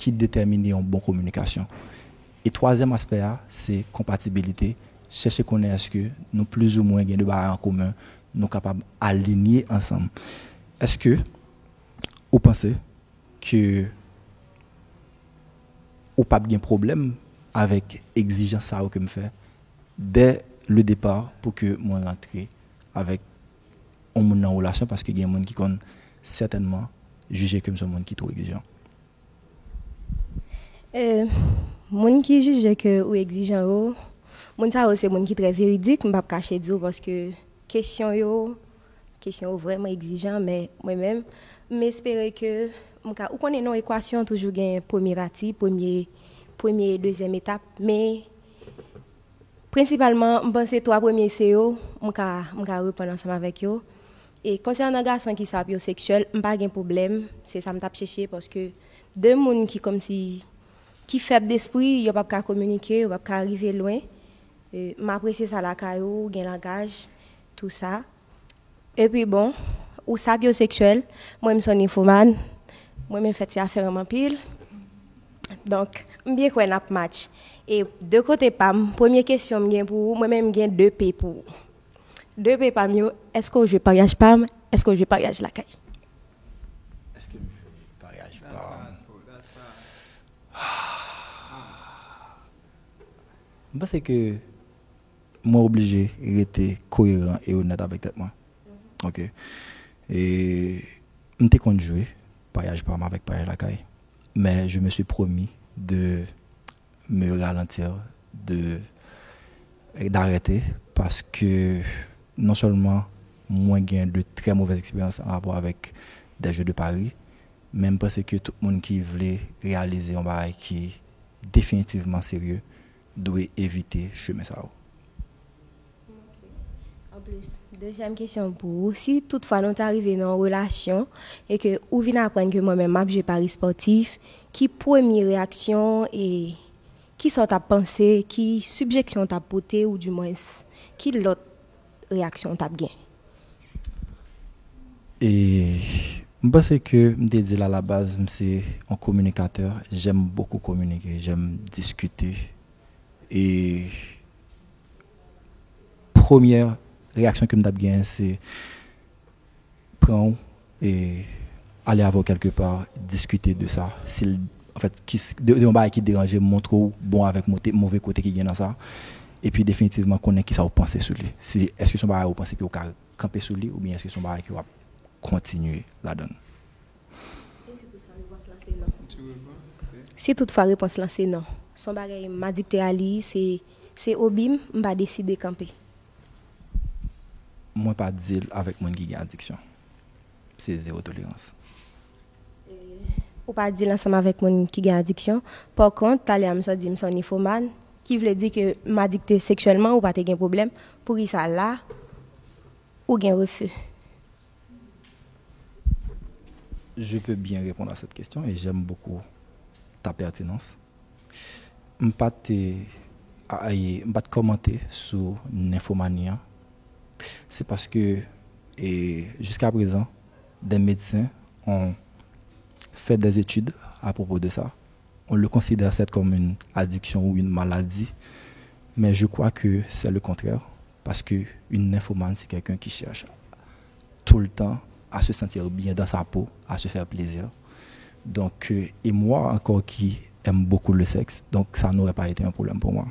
ki detèmine yon bon kominikasyon. E twazyèm aspè a, se konpatibilite. Chèche konnen èske nou plizoumwen gen de bagay an komen, nou kapab alinye ansanm. Èske ou panse ke ou p ap gen pwoblèm avèk egzijans sa yo ke m fè dè le depar pou ke mwen rantre avèk yon moun nan relasyon, paske gen moun ki konn sètènman jije ke m se yon moun ki twò egzijan. Euh, Moun ki jije ke ou egzijan yo, moun sa yo se moun ki trè veridik, m p ap kache di w, paske kesyon yo, kesyon yo vrèman egzijan, men mwen menm, m espere ke m ka, ou konnen non, ekwasyon toujou gen premye pati, premye, premye e dezyèm etap, men prensipalman, m panse twa premye se yo, m ka, m ka reponn ansanm avèk yo. E konsènan gason ki sapyoseksyèl, m pa gen pwoblèm, se sa m t ap chèche, paske de moun ki kòmsi, ki fèb despri, yo p ap ka kominike, yo p ap ka rive lwen. E, m apresye sa lakay ou, gen langaj, tou sa. Epi bon, ou sapyoseksyèl, mwen m se yon ninfomàn, mwen menm fè ti afè m anpil. Donk, m byen kwè n ap match. E de kote pa m, premye kesyon m gen pou ou, mwen menm m gen de P pou ou. De P pa m yo, èske w jwe paryaj pa m, èske w jwe paryaj lakay? Èske m jwe paryaj pa m? M panse ke mwen oblije rete koyeran e onèt avèk tèt mwen. Ok. E m te konn jwe paryaj pa m avèk paryaj lakay, men je me suis promis de me ralentir, de d'arrêter, paske non sèlman mwen gen de trè movèz eksperyans an rapò avèk des jeux de paris, men m panse ke tout moun ki vle reyalize yon bagay ki definitivman serye dwe evite chemen sa yo. Anplis, dezyèm kesyon pou ou, si toutfwa nou ta rive nan yon relasyon e ke ou vin aprann ke mwen menm m ap jwe pari spòtif, ki premye reyaksyon e kisa w t ap panse, ki sijèsyon w t ap pote oudimwens ki lòt reyaksyon w t ap gen? E m panse ke m te di l alabaz, m se yon kominikatè, j'aime beaucoup communiquer, j'aime discuter. E premyè reyaksyon ke m t ap genyen se pran w e ale avè w kèlke pa, diskite de sa. Si l, anfèt, ki, de, de yon bagay ki deranje m, montre w bon avèk move kote ki gen nan sa. Epi definitivman konnen kisa w panse sou li. Si, èske se yon bagay ou panse ke w ka kanpe sou li, oubyen èske se yon bagay ke w ap kontinye ladan l? Si toutfwa repons lan se non, se yon bagay m adikte a li, se, se obi m, m pa deside kanpe. Mwen pa deal avèk moun ki gen adiksyon. Se zewo tolerans. Ou pa deal ansanm avèk moun ki gen adiksyon. Pakont, talè a m sot di m se yon ninfomàn, ki vle di ke m adikte seksyèlman, ou pa te gen pwoblèm. Poukisa la, ou gen refe? Je peux bien répondre à cette question et j'aime beaucoup ta pertinence. M pa te, a- a- m pa te kòmante sou ninfomani an. Se paske, e, jiska prezan, des médecins ont fait des études à propos de ça. On le considère certes comme une addiction ou une maladie, mais je crois que c'est le contraire, parce que une nymphomane, c'est quelqu'un qui cherche tout le temps à se sentir bien dans sa peau, à se faire plaisir. Donc, euh, et moi encore qui aime beaucoup le sexe, donc ça n'aurait pas été un problème pour moi.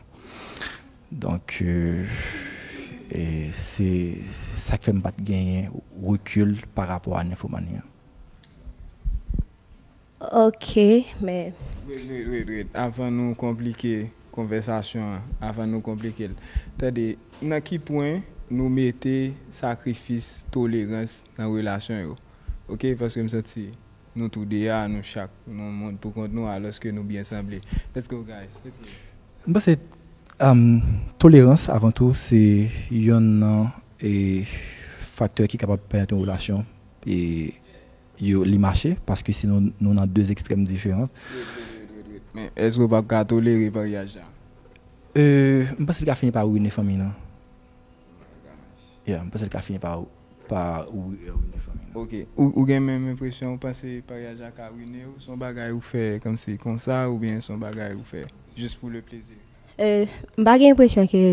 Donc, euh, e se sa k fè m pa t genyen rekil pa rapò a ninfomani an. Ok, men Wait, wait, wait, wait. Avan nou konplike konvèsasyon an, avan nou konplike l, tande, nan ki pwen nou mete sakrifis tolerans nan relasyon yo? Ok, paske m santi nou tou de a, nou chak nan yon mond pou kont nou, alòske nou byen sanble. Let's go, guys. Let's go. M panse um, tolerans, avan tou, se yonn nan e, faktè ki kapab pèmèt yon relasyon e, yo li mache, paske si nou, nou nan de ekstrèm diferan. Men èske w p ap ka tolere maryaj la? Euh, m panse li ka fini pa wine fanmi nan. Yeah, m panse li ka fini pa, pa wi- euh, wine fanmi nan. Ok. Ou, ou gen menm enpresyon, ou panse maryaj la ka wine w? Se yon bagay ou fè kòmsi konsa, oubyen se yon bagay ou fè jis pou le plezi? Euh, m pa gen enpresyon ke,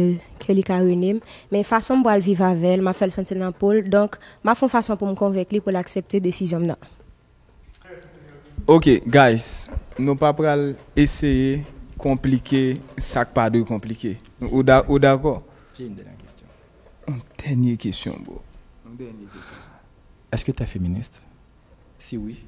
ke li ka wine m, men fason m pral viv avè l, m ap fè l santi l nan po l, donk, m ap fè yon fason pou m konvenk li pou l aksepte desizyon m nan. Ok, guys, nou pa pral eseye konplike sa k pa dwe konplike. Ou, da, ou dakò? J'ai une dernière question. Yon dènye kesyon, bro. Yon dènye kesyon. Est-ce que tu es féministe? Si oui,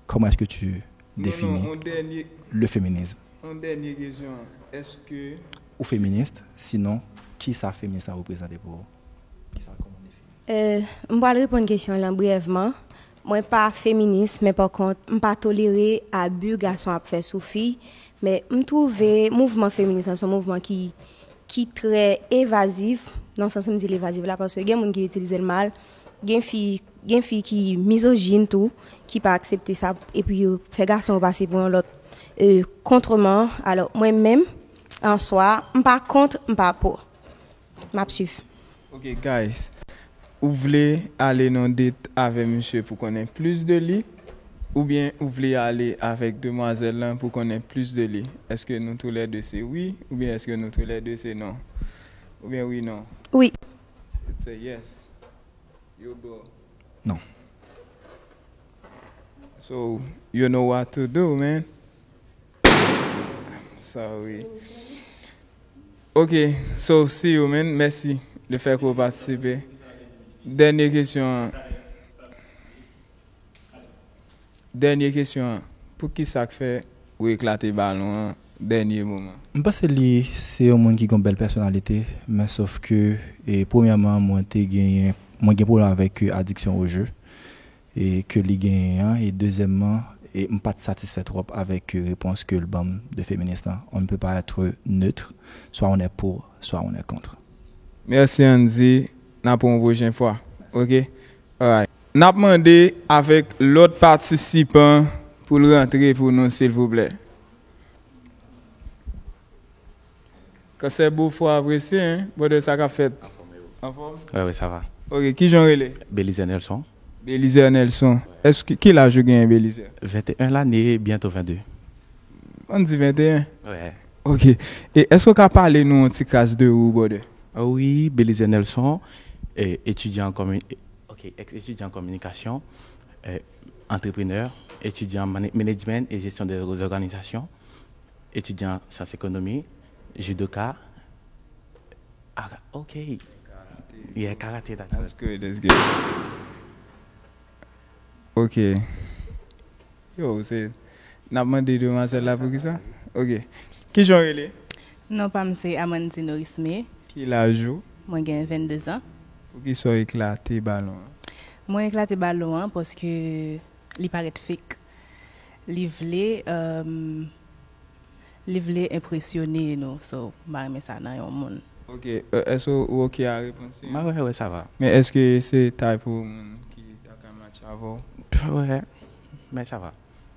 comment est-ce que tu définis Non, non, yon dènye, le féminisme? Yon dènye kesyon. Èske Ou féministe? Sinon, ki sa féminisme la reprezante pou ou? Ki sa, comment on définit? Euh, m pral reponn kesyon lan brèvman. Mwen pa feminis, men pakont, m pa tolere abi gason ap fè sou fi. Men m twouve mouvman feminis lan se yon mouvman ki, ki trè evazif, nan sans m di l evazif la, paske gen moun ki itilize l mal, gen fi, gen fi ki mizojin tou, ki pa aksepte sa, epi yo fè gason yo pase pou yon lòt euh, kontreman. Alò, mwen menm, an swa, m pa kont, m pa pou. M ap swiv. Ok, guys. Ou vle ale nan date avè misye pou konnen plis de li? Oubyen ou vle ale avèk demwazèl lan pou konnen plis de li? Èske nou toulède se wi? Oubyen èske nou toulède se non? Oubyen wi, non? Wi. It's a yes. Yo, bro. Non. So, you know what to do, man. Sorry. Ok, so see you, man. Mèsi de fè ke w patisipe. Dènye kesyon an. Dènye kesyon an. Pou ki sa k fè ou eklate balon an dènye moman? M panse li se yon moun ki gen yon bèl pèsonalite, men sof ke, e, premyèman, mwen te genyen, mwen gen pwoblèm avèk, e, adiksyon o je e ke li genyen an, e dezyèmman, e m pa t satisfè twòp avèk, e, repons ke l ban m de feminis lan. On ne peut pas être neutre, soit on est pour, soit on est contre. Mèsi, Andy. N ap wè w yon pwochen fwa. Ok? Alright. N ap mande avèk lòt patisipan pou l rantre pou nou, silvouplè. Kansè Bofò apresye, hein? Brother, sa k ap fèt? Anfòm? Wi, wi, sa va. Ok, kijan w rele? Belizaire Nelson. Belizaire Nelson. Èske, ki laj ou genyen, Belizaire? Venteyen lane, byento vennde. Ann di venteyen? Wi. Ok. E èske w ka pale nou yon ti kras de ou, brother? Wi, Belizaire Nelson, e, etidyan an komi-, ok, ex-etidyan an kominikasyon, e, antreprenè, etidyan an mana-, management e jesyon de zòganizasyon, etidyan an syans ekonomi, jidoka. Ah, ok. Yeah, karate, that's That's good, that's good. Ok. Yo, se. N ap mande demwazèl la pou ki sa? Ok. Ki jan w rele? Non pa m se Amandine Orisme. Ki laj ou? Mwen gen vennde zan. Pou ki sa w eklate balon an? Mwen eklate balon an paske li parèt fake. Li vle um, li vle enpresyone nou. So, m pa renmen sa nan yon moun. Ok, euh, èske ou ok a repons li? Mwen wè, wè, sa va. Men èske se type ou moun ki ta ka match avè w? Wè, men sa va.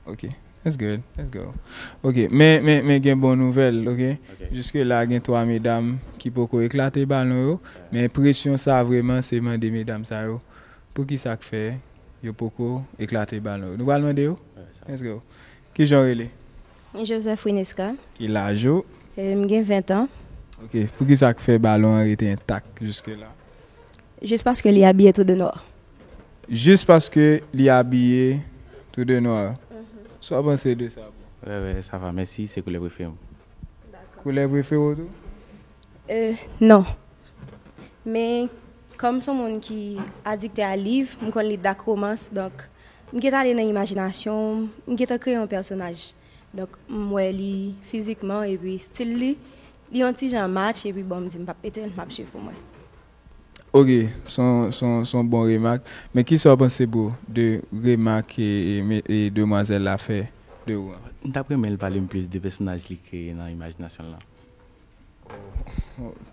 Ok, that's good, let's go. Ok, men, men, men gen bon nouvèl, ok? Ok. Jiske la gen twa medam ki poko eklate balon yo, men presyon sa vrèman se mande medam sa yo. Pou ki sa k fè yo poko eklate balon yo? Nou pral mande yo? Wè, sa va. Let's go. Ki jan w rele? Joseph Wineska. Ki laj ou? E m gen ven an. Ok, pou ki sa k fè balon an rete entak jiske la? Jis paske li abiye tou de nwa. Jis paske li abiye tou de nwa. Sa w panse de sa, bro? Wè, wè, sa va, mèsi, se koulè prefere m. Koulè prefere w tou? Euh, non. Men, kòm se yon moun ki adikte a liv, m konn li dak romans, donk, m gentan ale nan imajinasyon m, m gentan kreye yon pèsonaj. Donk, m wè li fizikman, epi stil li, li yon ti jan match, epi bon, m di m p ap pete l, m ap swiv pou mwen. Ok, se yon, se yon, se yon bon remak. Men ki sa w panse, bro, de remak e, e, me- e demwazèl la fè de ou an? M t ap renmen l pale m plis de pèsonaj li kreye nan imajinasyon l lan.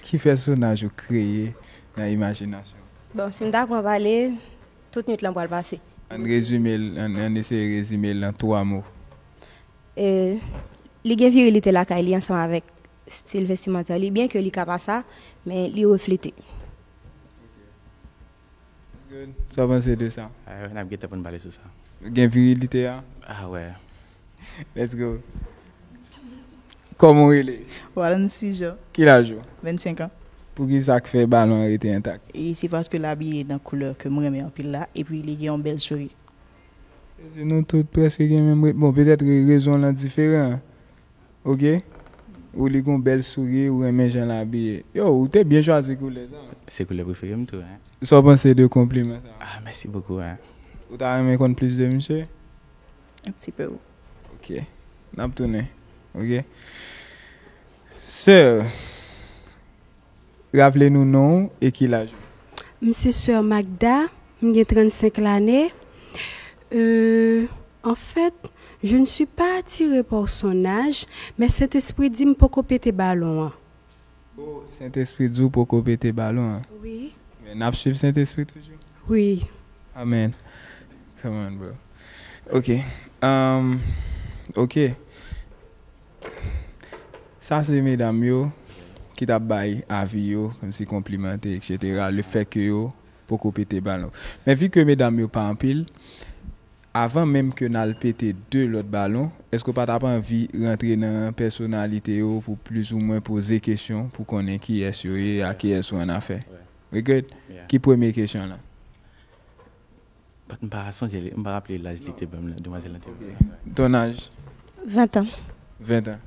Ki pèsonaj ou kreye nan imajinasyon? Bon, si m ta pran pale, tout nwit lan pral pase. Ann rezime l, ann, ann eseye rezime l nan twa mo. E, li gen virilite lakay li ansanm avèk stil vestimantè li, byen ke li ka pa sa, men li reflete. Sa w panse de sa? Ah, n ap gentan pou n pale sou sa. Gen virilite a? Ah, wè. Let's go. Kòman w rele? Walancy Jean, Ki laj ou? vennsenk an. Pou ki sa k fè balon an rete entak? E se paske l abiye nan koulè ke m renmen anpil la, epi li gen yon bèl souri. Se nou tout prèske gen menm re- bon, petèt re- rezon lan diferan. Ok? Ou li gon bèl souri, ou renmen jan l abiye. Yo, ou te byen chwazi koulè sa. Se koulè prefere m tou, hein. Sa w panse de konpliman sa? Ah, mèsi bokou, hein. Ou ta renmen konn plis de misye? Un petit peu. Ok. N ap tounen. Ok. Sè, raple nou non w e ki laj ou? M se sè Magda, m gen trannsenk lane. Euh, en fait, je ne suis pas attirée par son âge, men Sentespri di m poko pete balon an. Oh, Sentespri di w poko pete balon an. Wi. Men n ap swiv Sentespri toujou. Wi. Amen. Come on, bro. Ok. Um, ok. Sa se medam yo ki t ap bay avi yo, kòmsi konplimante, et cetera. Le fè ke yo poko pete balon. Men vi ke medam yo pa anpil, avan menm ke n al pete de lòt balon, èske w pa t ap anvi rantre nan pèsonalite yo pou plizoumwen poze kesyon pou konnen kiyès yo ye, a kiyès ou annafè? We good? Yeah. Ki premye kesyon lan? But m pa sonje, li- m pa raple laj li te ban m, demwazèl lan te ban m. Ton âge? Ven an. Ven an.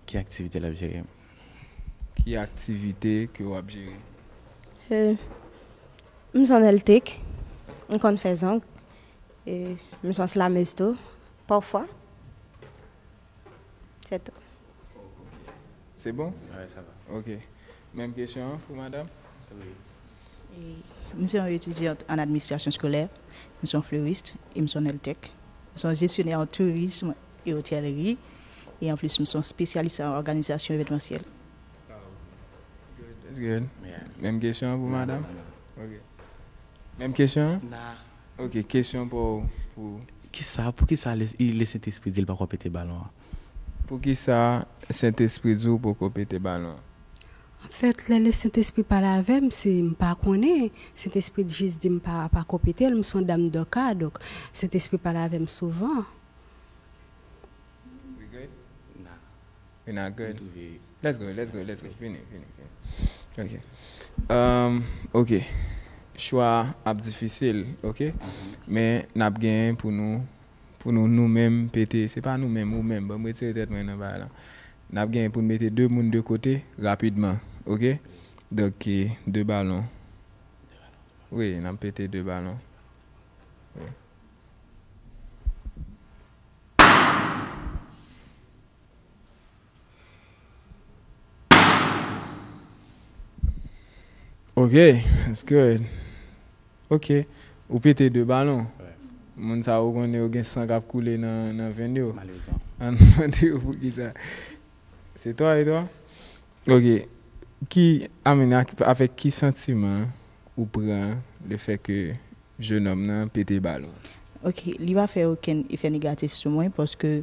Ki aktivite l ap jere? Ki aktivite ke w ap jere? Euh, m se yon nail tech, m konn fè zong, e m se yon slameuse tou, pafwa. Se tou. Se bon? Wè, sa va. Ok. Menm kesyon an pou madanm? Wi. E, m se yon etidyant an administrasyon eskolè, m se yon fleuriste, e m se yon nail tech. M se yon jesyonè an tourism e otelri, e anplis m se yon espesyalis an òganizasyon evenmansyèl. That's good. Yeah. Menm kesyon an pou Non, madanm? non, non. Ok. Menm kesyon an? Nah. Ok, kesyon pou, pou Kisa, pou kisa le, le Sentespri di l poko pete balon an? Pou ki sa Sentespri di w poko pete balon an? Anfèt, lè le Sentespri pale avè m, se m pa konnen. Sentespri jis di m pa, pa ko pete l, m se yon dam dòka, donk Sentespri pale avè m souvan. We good? Nah. We not M good. twouve. Let's go, let's go, let's go. Vini, vini, vini. Ok. Um, ok. Chwa ap difisil, ok? Men n ap gen pou nou, pou nou, nou menm pete, se pa nou menm, ou menm, ban m retire tèt mwen nan bagay la. N ap gen pou n mete de moun de kote rapidman, ok? Donk, e, de balon. Wi, n ap pete de balon. Wi. Ok, it's good. Ok, ou pete de balon. Moun sa yo konnen yo gen san k ap koule nan, nan venn yo. Malerezman. Ann mande yo poukisa. Se twa e twa? Ok, ki, I mean, ak, avèk ki santiman ou pran le fè ke jenòm nan pete balon? Ok, li pa fè okenn efè negatif sou mwen paske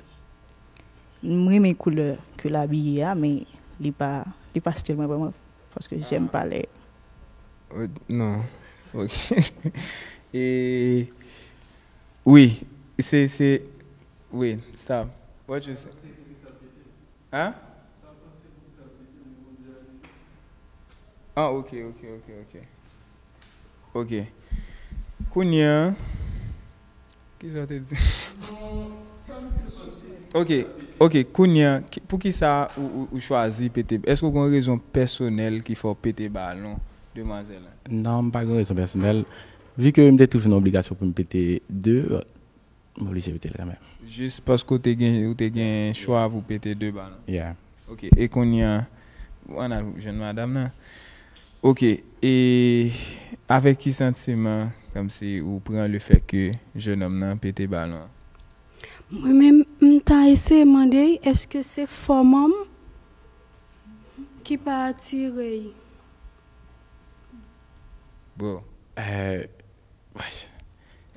m renmen koulè ke l abiye a, men li pa, li pa stil mwen vrèman, paske j'aime pas les... Oh, non. Ok. E, wi, se, se, wi, stop. What you say? Hein? Ah, ok, ok, ok, ok. Ok. Kounye a, ki sa w te di? Ok, ok, kounye a, ki, poukisa ou, ou, ou chwazi pete? Èske w gen yon rezon pèsonèl ki fè w pete balon demwazèl la? Non, m pa gen rezon pèsonèl. Vi ke m te toujou nan obligasyon pou m pete de, m oblije pete l kanmenm. Jis paske w te gen, ou te gen chwa pou pete de balon. Yeah. Ok, e kounye a, w ann al jwenn madanm nan. Ok, e avèk ki santiman, kòmsi ou pran le fè ke jenòm nan pete balon an? Mwen menm, m ta eseye mande l, èske se fòm an m ki pa atire l? Bro. Eh, Wèch.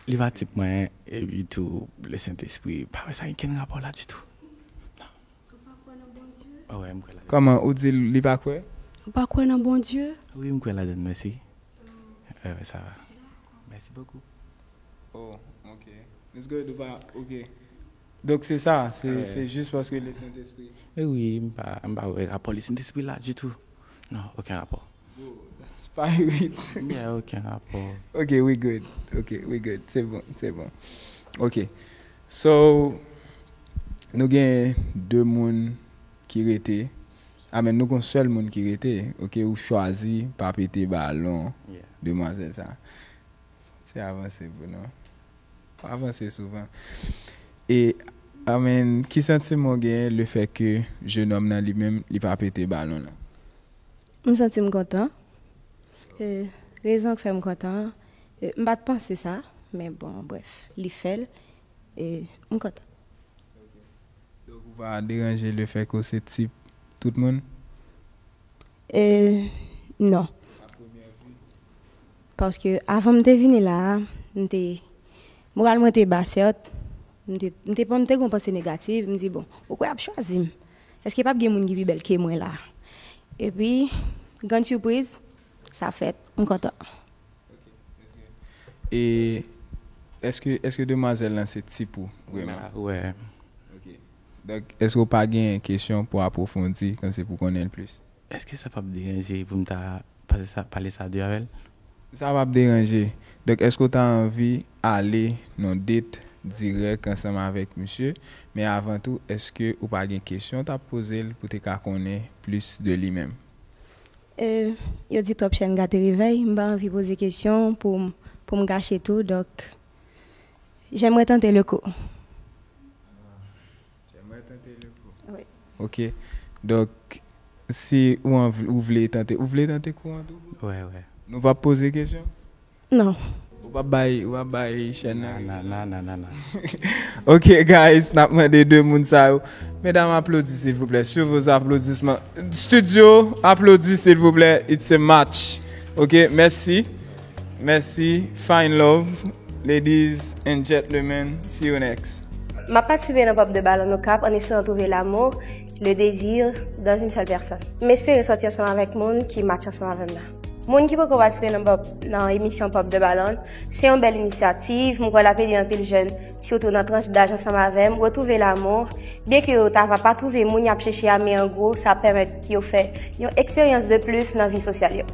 Li pa tip mwen, epi tou, Lesentespri, pa wè sa gen kenn rapò la ditou. Non. Ou pa kwè nan Bondye? Wi, m kwè ladan. Kòman, ou di li pa kwè? Ou pa kwè nan Bondye? Wi, m kwè ladan, mèsi. Wi, sa va. Mèsi bokou. Oh, ok. It's good, ou pa, ok. Donk, se sa, se, se jis paske Lesentespri. Wi, m pa, m pa wè rapò Lesentespri la ditou. Non, okenn rapò. Bro, that's pirate. Yeah, okenn rapò. Ok, we good. Ok, we good. Se bon, se bon. Ok. So, nou gen de moun ki rete. Amen, nou gen yon sèl moun ki rete. Ok, ou chwazi pa pete balon demwazèl sa. Se avanse pou nou. Avanse souvan. E, amen, ki santiman w genyen le fè ke jenòm nan li menm, li pa pete balon nan? M santi m kontan. E, rezon k fè m kontan, e, m pa t panse sa, men bon, brèf, li fè l, e m kontan. Donk, ou pa deranje le fè ke w se tip tout moun? E, non. Paske avan m te vini la a, m te, moral mwen te ba, sèt. M te, m te, m te gen yon panse negatif, m di, bon, ou kwè y ap chwazi m? Èske p ap gen moun ki pi bèl ke mwen la? Epi, grann sipriz, sa fèt, m kontan. E èske, èske demwazèl lan se tip ou, vrèman? Wi. Ok. Donk, èske w pa gen kesyon pou apwofondi, kòmsi pou konnen l plis? Èske sa p ap deranje pou m ta pase sa, pale sa de avè l? Sa p ap deranje. Donk, èske w ta anvi ale nan date dirèk ansanm avèk misye? Men avan tou, èske ou pa gen kesyon w t ap poze l pou te ka konnen plis de li menm? E, yo di twòp chèn gate revèy, m pa anvi poze kesyon pou m, pou m gache tou, donk, j'aimerais tenter le coup. J'aimerais tenter le coup. Wi. Ok. Donk, si ou anv-, ou vle tante, ou vle tante kou an tou? Wi, wi. Nou p ap poze kesyon? Non. Ou p ap bay, ou p ap bay chèn nan? Non, non, non, non, non, non. Ok, guys, n ap mande de moun sa yo. Medam, aplodi, silvouplè. Sur vos applaudissements. Studio, aplodi, silvouplè. It's a match. Ok, mèsi. Mèsi. Fine love. Ladies and gentlemen, see you next. M ap patisipe nan Pop de Ballon Okap an esperan trouve l'amour, le désir dans une seule personne. M espere sòti ansanm avèk moun ki match ansanm avè m nan. Moun ki poko patisipe nan pop, nan emisyon Pop de Ballon, se yon bèl inisyativ. M kwè l ap ede anpil jèn, sitou nan tranch daj ansanm avè m, retwouve l'amour. Byenke yo ta va pa twouve moun y ap chèche a, men an gwo, sa ap pèmèt yo fè yon eksperyans de plis nan vi sosyal yo.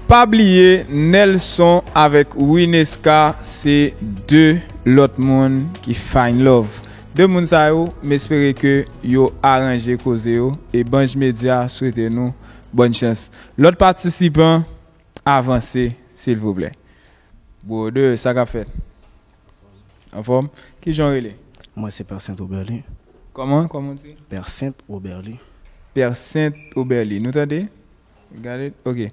Pa bliye, Nelson avèk Wineska se de lòt moun ki fine love. De moun sa yo, m espere ke yo aranje koze yo, e Banj Media swete nou bòn chans. Lòt patisipan, avanse, silvouplè. Brother, sa k ap fèt? Anfòm? Kijan w rele? Mwen se Pè Sent Oberly. Kòman? Kòman w di? Pè Sent Oberly. Pè Sent Oberly. Nou tande? Got it? Ok.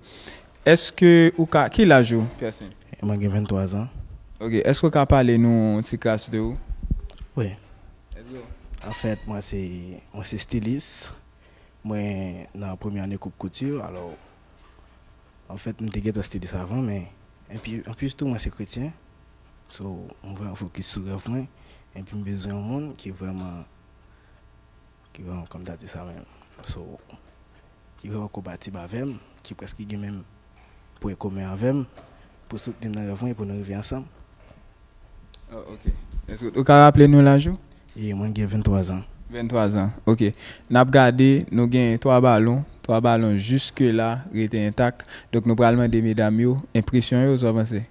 Èske ou ka, ki laj ou, Pè Sent? Mwen gen venntwa zan. Ok. Èske ou ka pale nou yon ti kras de ou? Wi. Let's go. Anfèt, mwen se mwen se stilis. Mwen nan premye ane koup kouti. Alò, anfèt, mwen te gentan stilis avan, men anpi anplis tou, mwen se kretyen. So, mwen vrèman fokis sou rèv mwen. Epi m bezwen yon moun ki vrèman, ki vrèman, kòm ta di sa menm. So, ki vrèman konpatib avè m, ki prèske gen menm pwen komen avè m, pou soutni m nan rèv mwen e pou nou rive ansanm. Oh, ok. Èske ou ka raple nou laj ou? E mwen gen venntwa zan. Venntwa zan. Ok. N ap gade, nou gen twa balon. Twa balon jiske la rete entak. Donk nou pral mande medam yo enpresyon yo, sa w panse?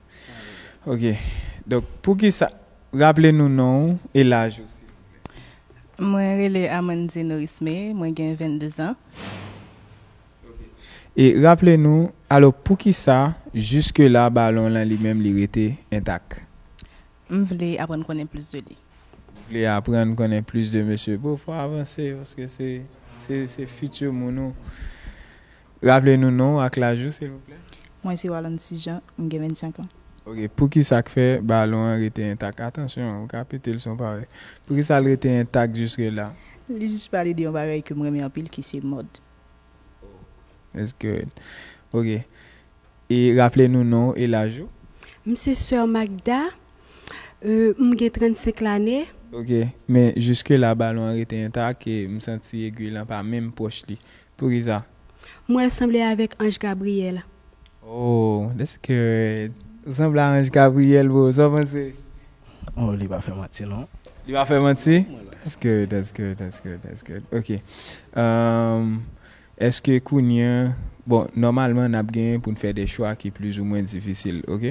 Ok. Donk, poukisa, raple nou non w e laj ou, silvouplè. Mwen rele Amandine Risme, mwen gen venndezan. E raple nou, alò, poukisa jiske la balon lan li menm li rete entak? M vle aprann konnen plis de li. Vle aprann konnen plis de mesye. Bon, fò avanse, paske se, se, se fiti moun ou. Raple nou non w ak laj ou, silvouplè. Mwen se Walancy Jean, m gen vennsenk an. Ok, poukisa k fè balon an rete entak? Atansyon, ou ka pete l si w pa wè. Poukisa l rete entak jiske la? Li jis pale de yon bagay ke m renmen anpil ki se mòd. That's good. Ok. E raple nou non w e laj ou. M se sè Magda, euh, m gen trannsenk lane. Ok, men jiske la balon an rete entak e m santi egwi lan pa menm pwòch li. Poukisa? Mwen sanble avèk anj Gabriyèl. Oh, that's good. Ou sanble a anj Gabriyèl, bro. Sa w panse? Oh, li pa fè manti non. Li pa fè manti? That's good, that's good, that's good, that's good. Ok. Um, èske kounye a, bon, nòmalman n ap gen pou n fè de chwa ki plizoumwen difisil, ok?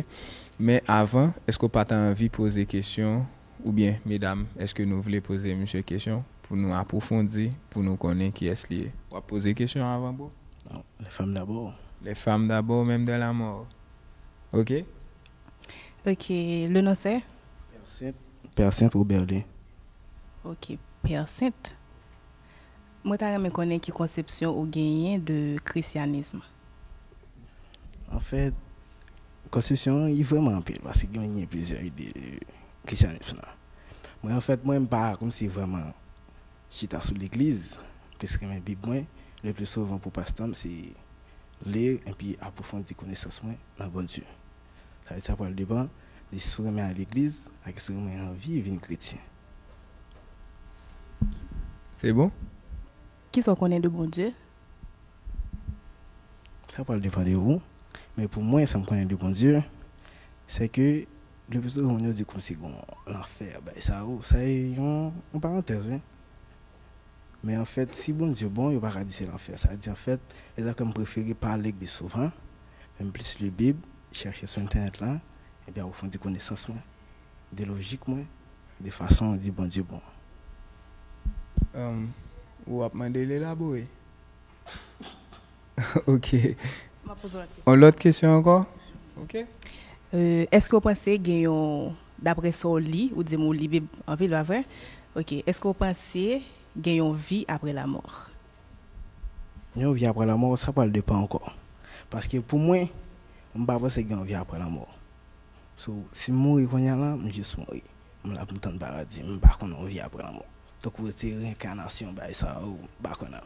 Men avan, èske w pa ta anvi poze kesyon, oubyen medam, èske nou vle poze misye kesyon pou nou apwofondi, pou nou konnen kiyès li ye? W ap poze kesyon avan, bro? Les femmes d'abord. Les femmes d'abord, même dans la mort. Ok? Ok, le nom c'est? Pè Sent Oberly. Ok, Pè Sent. Mwen ta renmen konnen ki konsepsyon ou genyen de krisyanism. Anfèt, konsepsyon an, li vrèman anpil, paske genyen plizyè ide de krisyanism lan. Mwen, anfèt, mwen, m pa kòmsi vrèman chita sou legliz, m plis renmen Bib mwen, le pli souvan pou pastan m, se li epi apwofondi konesans mwen nan Bondye. Sa vle di sa pral depann de si w renmen al legliz ak si w renmen anvi vin kretyen. Se bon? Kisa w konnen de Bondye? Sa pral depann de ou. Men pou mwen, sa m konnen de Bondye, se ke le pli souvan moun yo di kòmsi gen lanfè, bagay sa yo, sa e yon, yon parantèz, wi. Men anfèt, si Bondye bon, yo pa ka di se lanfè. Sa vle di, anfèt, se sa ke m prefere pa al legliz souvan, men m plis li Bib, chèche sou entènèt la, epi apwofondi konesans mwen, de lojik mwen, de fason di Bondye bon. Um, ou ap mande l elabore? Ok. M ap poze w lòt kesyon. On lòt kesyon ankò? Ok. Euh, èske w panse gen yon, daprè sa w li, ou di m ou li Bib anpil, pa vre? Ok, èske w panse gen yon vi apre lamò? Yon vi apre lamò, sa pral depann ankò. Paske pou mwen, m pa panse gen yon vi apre lamò. So, si m mouri kounye a la, m jis mouri. M la pou m tann paradi, m pa konn yon vi apre lamò. Tankou se reenkanasyon, bagay sa yo, m pa konn.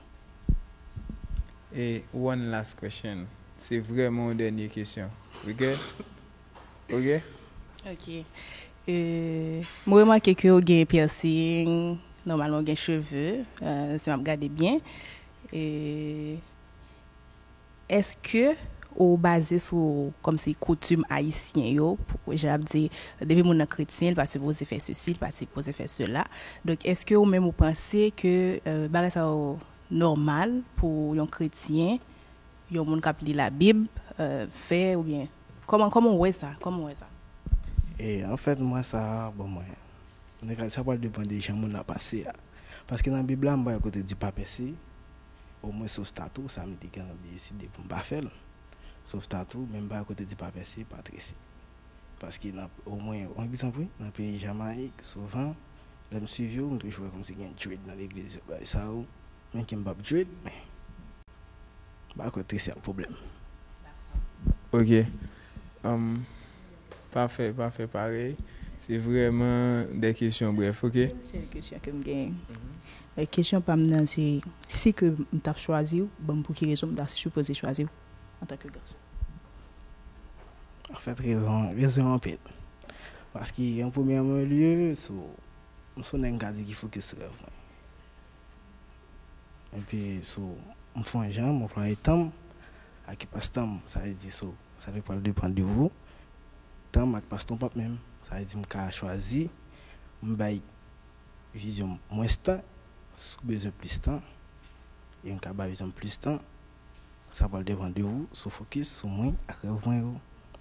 E one last question. Se vrèman yon dènye kesyon. We good? Ok? Ok. Euh, mwen remake ke w gen piercing, nòmalman w gen cheve, euh, si m ap gade byen. E èske ou baze sou kòmsi koutim ayisyen yo, pou, jan ap di, depi moun nan kretyen, li pa sipoze fè sesi, li pa sipoze fè sela. Donk, èske ou menm ou panse ke, euh, bagay sa yo nòmal pou yon kretyen, yon moun k ap li Labib, euh, fè, oubyen kòman, kòman w wè sa? Kòman w wè sa? E anfèt, mwen sa, bon, mwen, nèg la, sa pral depann de jan moun nan panse a. Paske nan Bib la, m pa wè kote di pa pèse, omwen sof tatou, sa m te gentan deside pou m pa fè l. Sof tatou, men m pa wè kote di pa pèse, pa trese. Paske nan, omwen, yon egzanp, wi, nan peyi Jamayik, souvan, lè m swiv yo, m toujou wè kòmsi gen dread nan legliz yo, bagay sa yo. Men ke m p ap dread, men m pa kwè trese ak pwoblèm. Ok. Um, pa fè, pa fè parèy. Se vrèman de kesyon brèf, ok? Yon sèl kesyon ke m genyen. Kesyon pa m nan se, si ke m t ap chwazi w, ban m pou ki rezon m ta sipoze chwazi w antanke gason? Anfèt, rezon, rezon anpil. Paske, an premyèman lye, sou, m sou nèg m ka di ki fokis sou rèv mwen. Epi, sou, m fè yon jan, m anplwaye tan m ak espas tan m. Sa vle di, sou, sa vle pral depann de ou. Tan m ak espas tan w p ap menm. Sa vle di, m ka chwazi, m bay vizyon m mwens tan, si w bezwen plis tan, e m ka ba vizyon m plis tan, sa pral depann de ou, si w fokis sou mwen ak rèv mwen yo,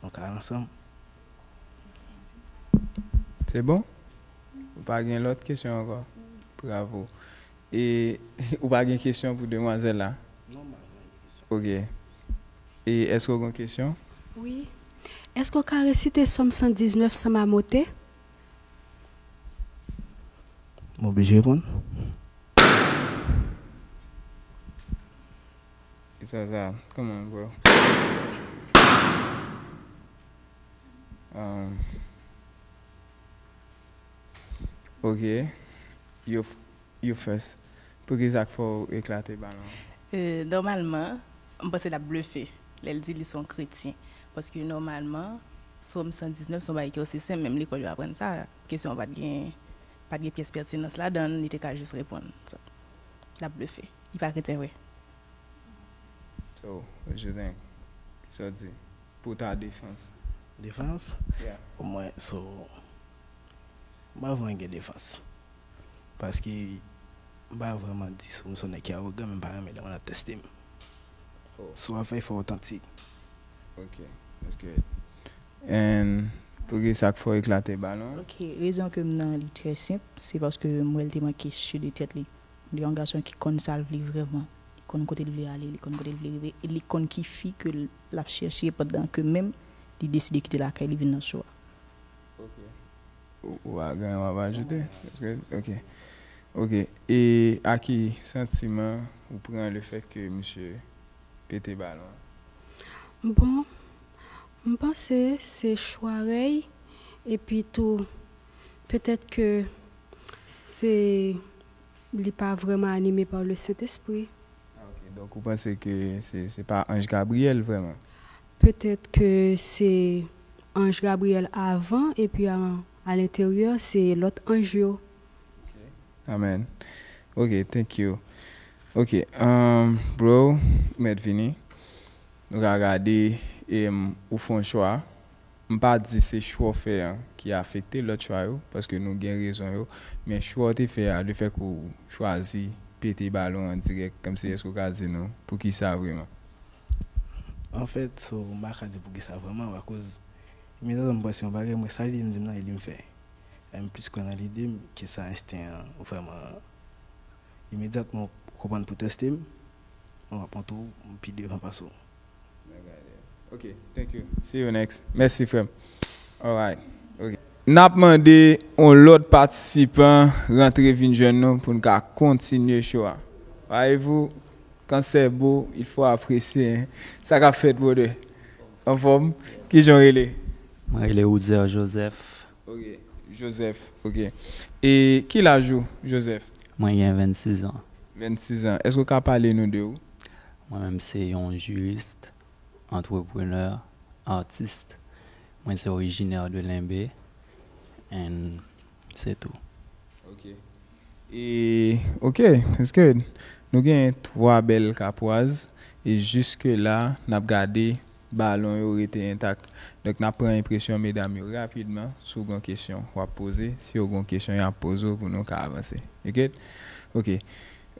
nou ka al ansanm. Se bon? Ou pa gen lòt kesyon ankò? Bravo. E ou pa gen kesyon pou demwazèl la? Non, m pa gen kesyon. Ok. E èske w gen kesyon? Wi. Èske w ka resite Sòm san diznèf san mamote? M oblije reponn. It's all that. Come on, bro. Um, ok. You, you first. Poukisa k fè w eklate balon an? Nòmalman, m panse l ap blefe lè l di li se yon kretyen. Paske nòmalman, Sòm san diznèf se yon bagay ki osi senp, menm lekòl yo aprann sa. Kesyon an pa t gen, pa t gen pyès pètinans ladan l, li te ka jis reponn. So, l ap blefe. Li pa kretyen vre. So, what you think? Sa w di? Pou ta defans. Defans? Yeah. Pou mwen, so, m pa vrèman gen defans. Paske m pa vrèman di sou m se yon nèg ki awogan, men m pa renmen lè moun ap teste m. Oh. Si w ap fè, fò w otantik. Ok, that's good. And poukisa k fè w eklate balon? Ok, rezon ke m nan li trè senp, se paske m wè l te manke si de tèt li. Li yon gason ki konn sa l vle vrèman. Li konn kote l vle ale, li konn kote l vle rive, e li konn ki fi ke l ap chèche pandan ke menm li deside kite lakay li vin nan cho a. Ok. Ou, ou pa gen anyen w ap ajoute? Ok. Ok. E a ki santiman ou pran lefèt ke misye pete balon an? Bon, m panse se chwa rèy, epi tou, petèt ke se, li pa vrèman anime pa le Sentespri. Ah, ok. Donk, ou panse ke se, se pa anj Gabriyèl vrèman? Petèt ke se anj Gabriyèl avan, epi a, a lenteryè, se lòt anj yo. Amen. Ok, thank you. Ok, um, bro, ou mèt vini. Nou ka gade, em, ou fè yon chwa. M pa di se chwa w fè an ki afekte lòt chwa yo, paske nou gen rezon yo. Men chwa w te fè a, lefèt ke w chwazi pete balon an dirèk, kòmsi èske w ka di nou poukisa vrèman? Anfèt, so, m pa ka di poukisa vrèman, akoz imedyatman m panse yon bagay, m wè sa li di m nan e li m fè. E m plis kwè nan lide m ke sa ensten an vrèman. Imedyatman ou konprann pou teste m, mwen m ap montre w m pi devan pase w. Ok, thank you. See you next. Mèsi, frè m. Alright. Ok. N ap mande yon lòt patisipan rantre vin jwenn nou pou n ka kontinye show a. Voyez-vous, quand c'est beau, il faut apprécier, hein. Sa k ap fèt, brother? Anfòm? Kijan w rele? Mwen rele Ouzer Joseph. Ok, Joseph, ok. E ki laj ou, Joseph? Mwen gen vennsis an. Vennsis an. Èske w ka pale nou de ou? Mwen menm se yon jiris, antreprenè, atis. Mwen se orijinè de Lenbe, and se tou. Ok. E, ok, that's good. Nou gen twa bèl kapwaz, e jiske la, n ap gade balon yo rete entak. Donk, n ap pran enpresyon medam yo rapidman. Si w gen kesyon, w ap poze. Si yo gen kesyon, y ap poze w pou nou ka avanse. You get? Ok.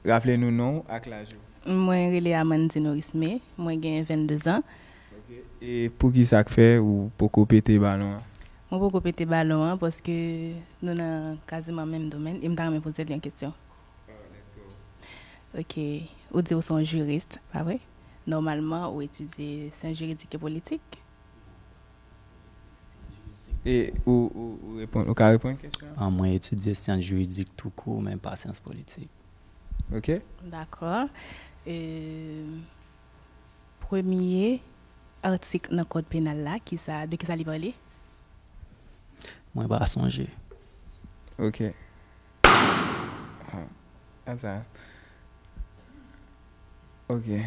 Raple nou non w ak laj ou. Mwen rele Amandine Orisme. Mwen gen vennde zan. Ok. E poukisa k fè ou poko pete balon an? Mwen poko pete balon an paske nou nan kaziman menm domèn e m ta renmen poze l yon kesyon. Ok, ou di ou se yon jiris, pa vre? Nòmalman, ou etidye syans jiridik e politik. E ou, ou, ou reponn, ou ka reponn kesyon an? Ah, mwen etidye syans jiridik toukou, men pa syans politik. Ok. Dakò. E, premye atik nan kòd penal la, kisa, de kisa li pale? Mwen pa sonje. Ok. Ah, that's a. Ok.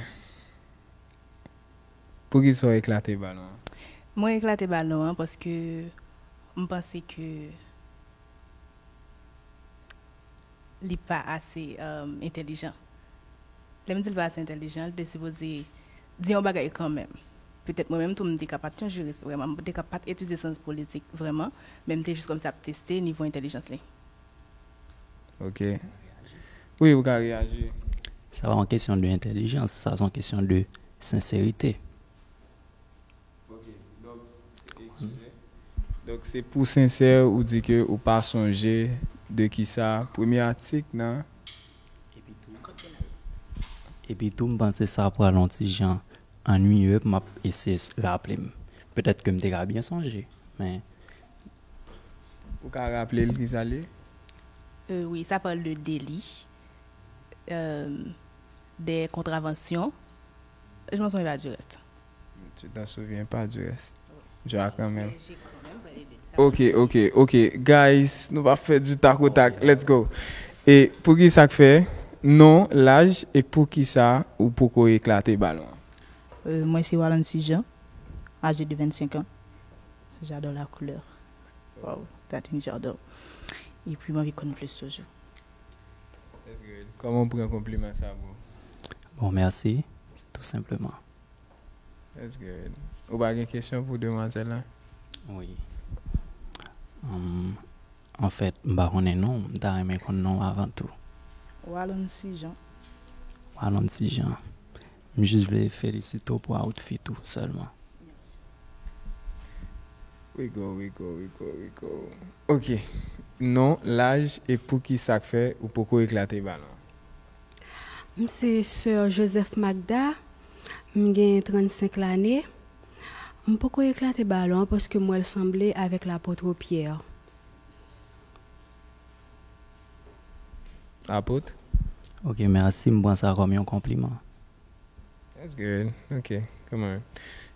Poukisa w eklate balon an? Mwen eklate balon an paske m panse ke li pa ase um, entèlijan. Lè m di l pa ase entèlijan, li te sipoze di yon bagay kanmenm. Petèt mwen menm tou m te ka pa t yon jiris vrèman, m te ka pa t etidye syans politik vrèman, men m te jis kòmsi ap teste nivo entèlijans li. Ok. Wi, ou ka reyaji. Sa pa yon kesyon de entèlijans, sa se yon kesyon de senserite. Ok, donk, eskize. Donk, se pou sensè ou di ke ou pa sonje de kisa premye atik nan. Epi tou, m panse sa pral yon ti jan annuiye pou m ap eseye raple m. Petèt ke m te ka byen sonje, men. Ou ka raple l kisa l ye? Euh, wi, sa pale de deli, euh, de kontravansyon. Je m'en souviens pas du reste. Tu t'en souviens pas du reste. Je vois quand même. Ok, ok, ok. Guys, nou pa fè du tak o tak. Let's go. E pou ki sa k fè non, laj e pou ki sa ou poko eklate balon an? Euh, moi, c'est Walan Sijan, âgé de vingt-cinq ans. J'adore la couleur. Wow, that thing j'adore. Et puis, moi, je connais plus toujours. That's good. Kòman w pran konpliman sa, bro? Bon, mèsi, tou senpleman. That's good. Ou pa gen kesyon pou demwazèl la? Wi. Um, anfèt, m pa konnen non, m ta renmen konn non avan tou. Walon Sijan. Walon Sijan. M jis vle felisite w pou outfit ou sèlman. We go, we go, we go, we go. Ok. Non, laj e pou ki sa k fè ou poko eklate balon? M se sè Joseph Magda, m gen trannsenk lane. M poko eklate balon an paske m wè l sanble avèk lapot Pyè. Apot? Ok, mèsi. M pran sa kòm yon konpliman. That's good. Ok, come on.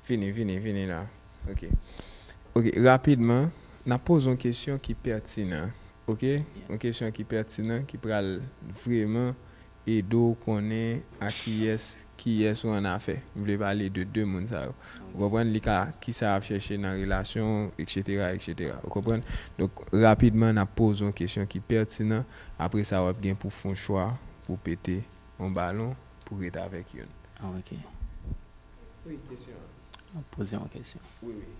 Vini, vini, vini la. Ok. Ok, rapidman, n ap poze yon kesyon ki pètinan. Ok? Yon kesyon ki pètinan, ki pral vrèman ede w konnen a kiyès, kiyès ou annafè. M vle pale de de moun sa yo. Ou konprann? Li ka, kisa y ap chèche nan relasyon, etsetera, etsetera. Ou konprann? Donk, rapidman, n ap poze yon kesyon ki pètinan. Apre sa, w ap gen pou fè yon chwa pou pete yon balon pou ret avèk youn. Ah, ok. Wi, kesyon an. M ap poze yon kesyon. Wi, wi.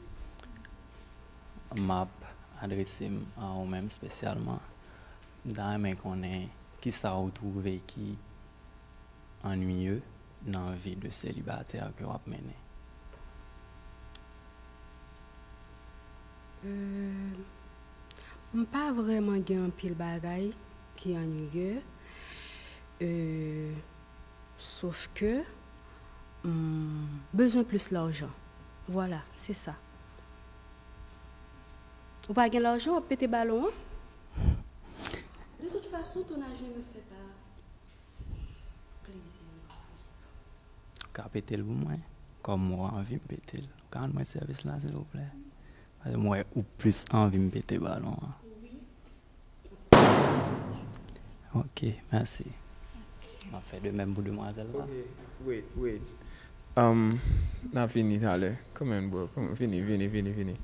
M ap adrese m a ou menm espesyalman. M ta renmen konnen kisa ou twouve ki annuiye nan vi de selibatè ke w ap mennen. Euh, m pa vrèman gen anpil bagay ki annuiye. Euh, Sof ke m bezwen plis lajan. Vwala, se sa. Ou pa gen lajan, w ap pete balon an. De toute façon, ton argent me fait pas plaisir non plus. Ou ka pete l pou mwen, kòm ou anvi m pete l. Ou ka rann mwen sèvis la, silvouplè? Paske m wè ou plis anvi m pete balon an. Ok, mèsi. M ap fè de menm pou demwazèl la. Ok, wait, wait. Um, n a fini talè. Come on, bro. Come on, vini, vini, vini, vini.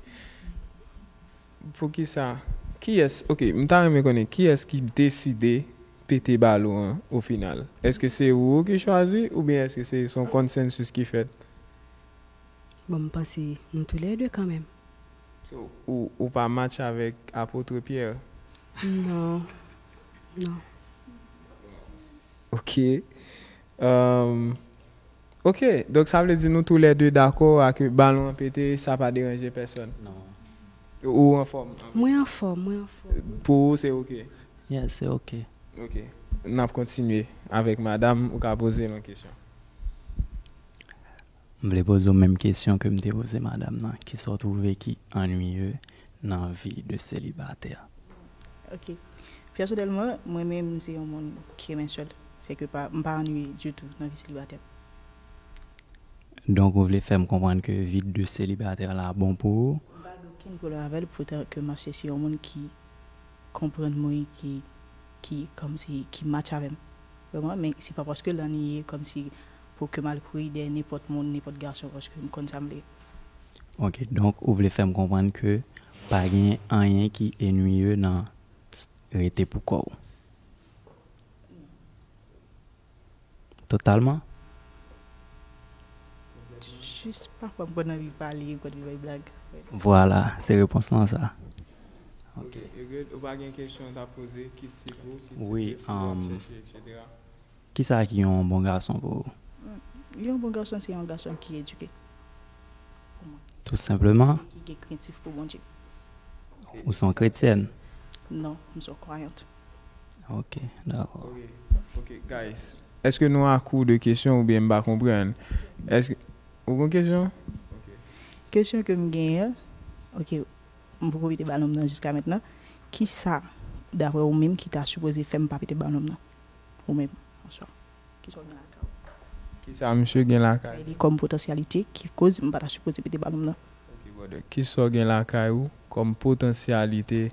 Poukisa? Kiyès? Ok, m ta renmen konnen kiyès ki deside pete balon an o final. Èske se ou ki chwazi oubyen èske se yon konsensis ki fèt? Bon, m panse nou toulède kanmenm. So, ou, ou pa match avèk Apôtre Pierre? Non. Non. Ok. Um, ok, donk sa vle di nou toulède dakò a ke balon an pete, sa pa deranje pèsòn? Non. Ou anfòm? Mwen anfòm, mwen anfòm. Pou ou, se ok? Yes, se ok. Ok. N ap kontinye avèk madanm, ou ka poze l yon kesyon. M vle poze w menm kesyon ke m te poze madanm nan. Kisa w twouve ki annuiye nan vi de selibatè? Ok. Pèsonèlman, mwen menm, m se yon moun ki renmen sèl. Se ke pa, m pa annuiye ditou nan vi selibatè. Donk, ou vle fè m konprann ke vi de selibatè la bon pou ou? M pa gen okenn pwoblèm avè l, poutan ke m ap chèche yon moun ki konprann mwen, ki, ki kòmsi, ki match avè m. Vrèman, men se pa paske l annuiye kòmsi pou ke m al kouri dèyè nenpòt moun, nenpòt gason, paske m konn sa m vle. Ok, donk, ou vle fè m konprann ke pa gen anyen ki ennuiye nan s- rete pou kò w? Totalman? Jis pafwa m konn anvi pale, m konn anvi bay blag. Vwala, se repons lan sa. Ok, Egrid, ou pa gen kesyon w ta poze, ki tip ou, ki tip Wi, de fi w ap um, chèche, etsetera? Kisa ki yon bon gason pou ou? Yon bon gason se yon gason ki edike. Tou senpleman? Ki gen krentif pou Bondye. Ou se yon kretyèn? Non, m se yon kwayant. Ok, dakò. Ok, ok, guys. Èske nou a kou de kesyon oubyen m pa konprann? Èske ou gen kesyon? Ok. Kesyon ke m genyen, ok, m poko pete balon m nan jiska mentnan. Kisa, daprè ou menm, ki ta sipoze fè m pa pete balon m nan? Ou menm, answa. Kisa w gen lakay ou? Kisa misye gen lakay? Li kòm potansyalite ki koz m pa ta sipoze pete balon m nan. Ok, brother. Kisa w gen lakay ou kòm potansyalite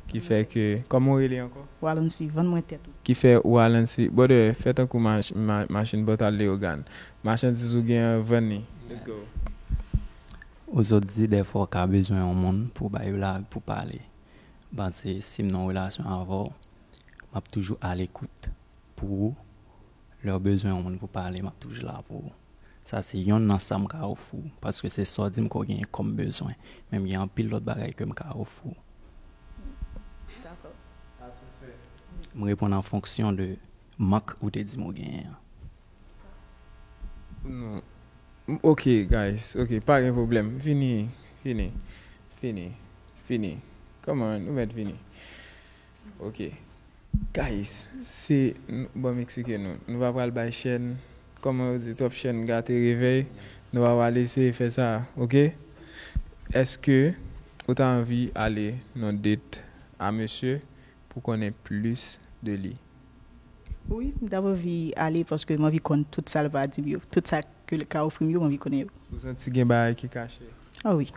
ki fè ke, kòman w rele ankò? Walansi, vann mwen tèt ou. Ki fè Walansi, brother, fè tankou mach, ma, machin bòt al Leyogàn. Machandiz ou gen an, vann li. Let's go. Ou sot di dèfwa w ka bezwen yon moun pou bay blag, pou pale. Paske si m nan relasyon avè w, m ap toujou alekout pou ou. Lè w bezwen yon moun pou pale, m ap toujou la pou ou. Sa se yonn nan sa m ka ofri w, paske se sa w di m ke w genyen kòm bezwen. Men m gen anpil lòt bagay ke m ka ofri w. Dakò. M reponn an fonksyon de mank ou te di m ou genyen an. Non. M- Ok, guys. Ok, pa gen pwoblèm. Vini, vini, vini, vini. Come on, nou mèt vini. Ok. Guys, se, n- bon, m eksplike nou. Nou pa pral bay chèn, kòman yo di, twòp chèn gate revèy. Nou pa pral eseye fè sa, ok? Èske ou ta anvi ale nan date a mesye pou konnen plis de li? Wi, m t ap anvi ale paske m anvi konn tout sa l va di m yo. Tout sa ke l ka ofri m yo, m anvi konnen yo. Ou santi gen bagay ki kache? Ah wi.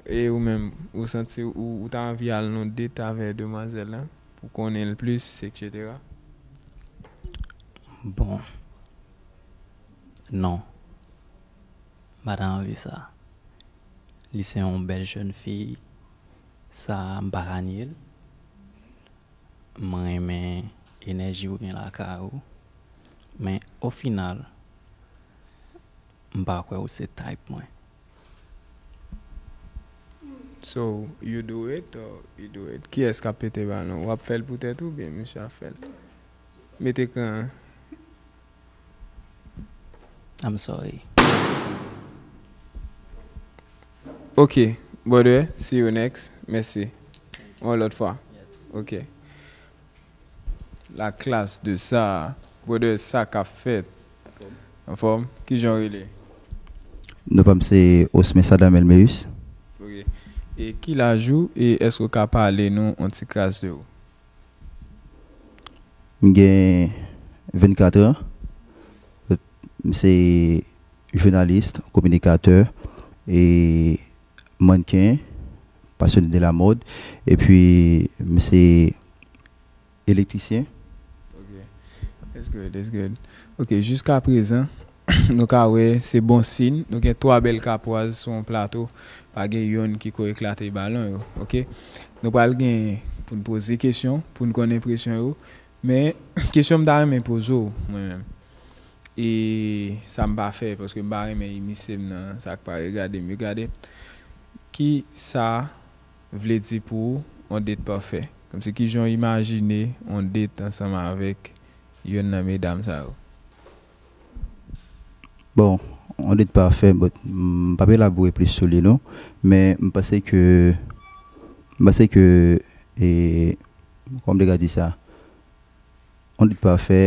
E ou menm, ou santi ou, ou ta anvi al nan date avè demwazèl la pou konnen l plis, etsetera? Bon. Non. M pa ta anvi sa. Li se yon bèl jèn fi. Sa, m pa ka nye l. Mwen renmen enèji ou gen lakay ou. Men, o final, m pa kwè ou se type mwen. So, you do it or you do it? Kiyès k ap pete balon? W ap fè l pou tèt ou oubyen misye ap fè l? Met ekran an. I'm sorry. Ok, brother, see you next. Mèsi. Yon lòt fwa. Ok. La classe de ça. Brother, sa k ap fèt? Anfòm? Kijan w rele? Non pa m se Osme Sadam Elmeus. Ok. E ki laj ou e èske w ka pale nou yon ti kras de ou? M gen vennkat an. M se jounalis, kominikatè, e mannken, pasyone de la mòd, epi m se elektrisyen. Ok. That's good, that's good. Ok, jiska prezan, nou ka wè se bon siy. Nou gen twa bèl kapwaz sou yon plato. Pa gen yonn ki ko eklate balon yo, ok? Nou pral gen pou n poze kesyon, pou n konn enpresyon yo. Men, kesyon m ta renmen poze w, mwen menm. E sa m pa fè, paske m pa renmen imise m nan sa k pa regade m yo gade. Ki sa vle di pou ou yon date pafè? Kòmsi kijan w imajine yon date ansanm avèk yonn nan medam sa yo? Bon, yon date pafè, but, m p ap elabore plis sou li non, men m panse ke, m panse ke, e, kòman m te ka di sa? Yon date pafè,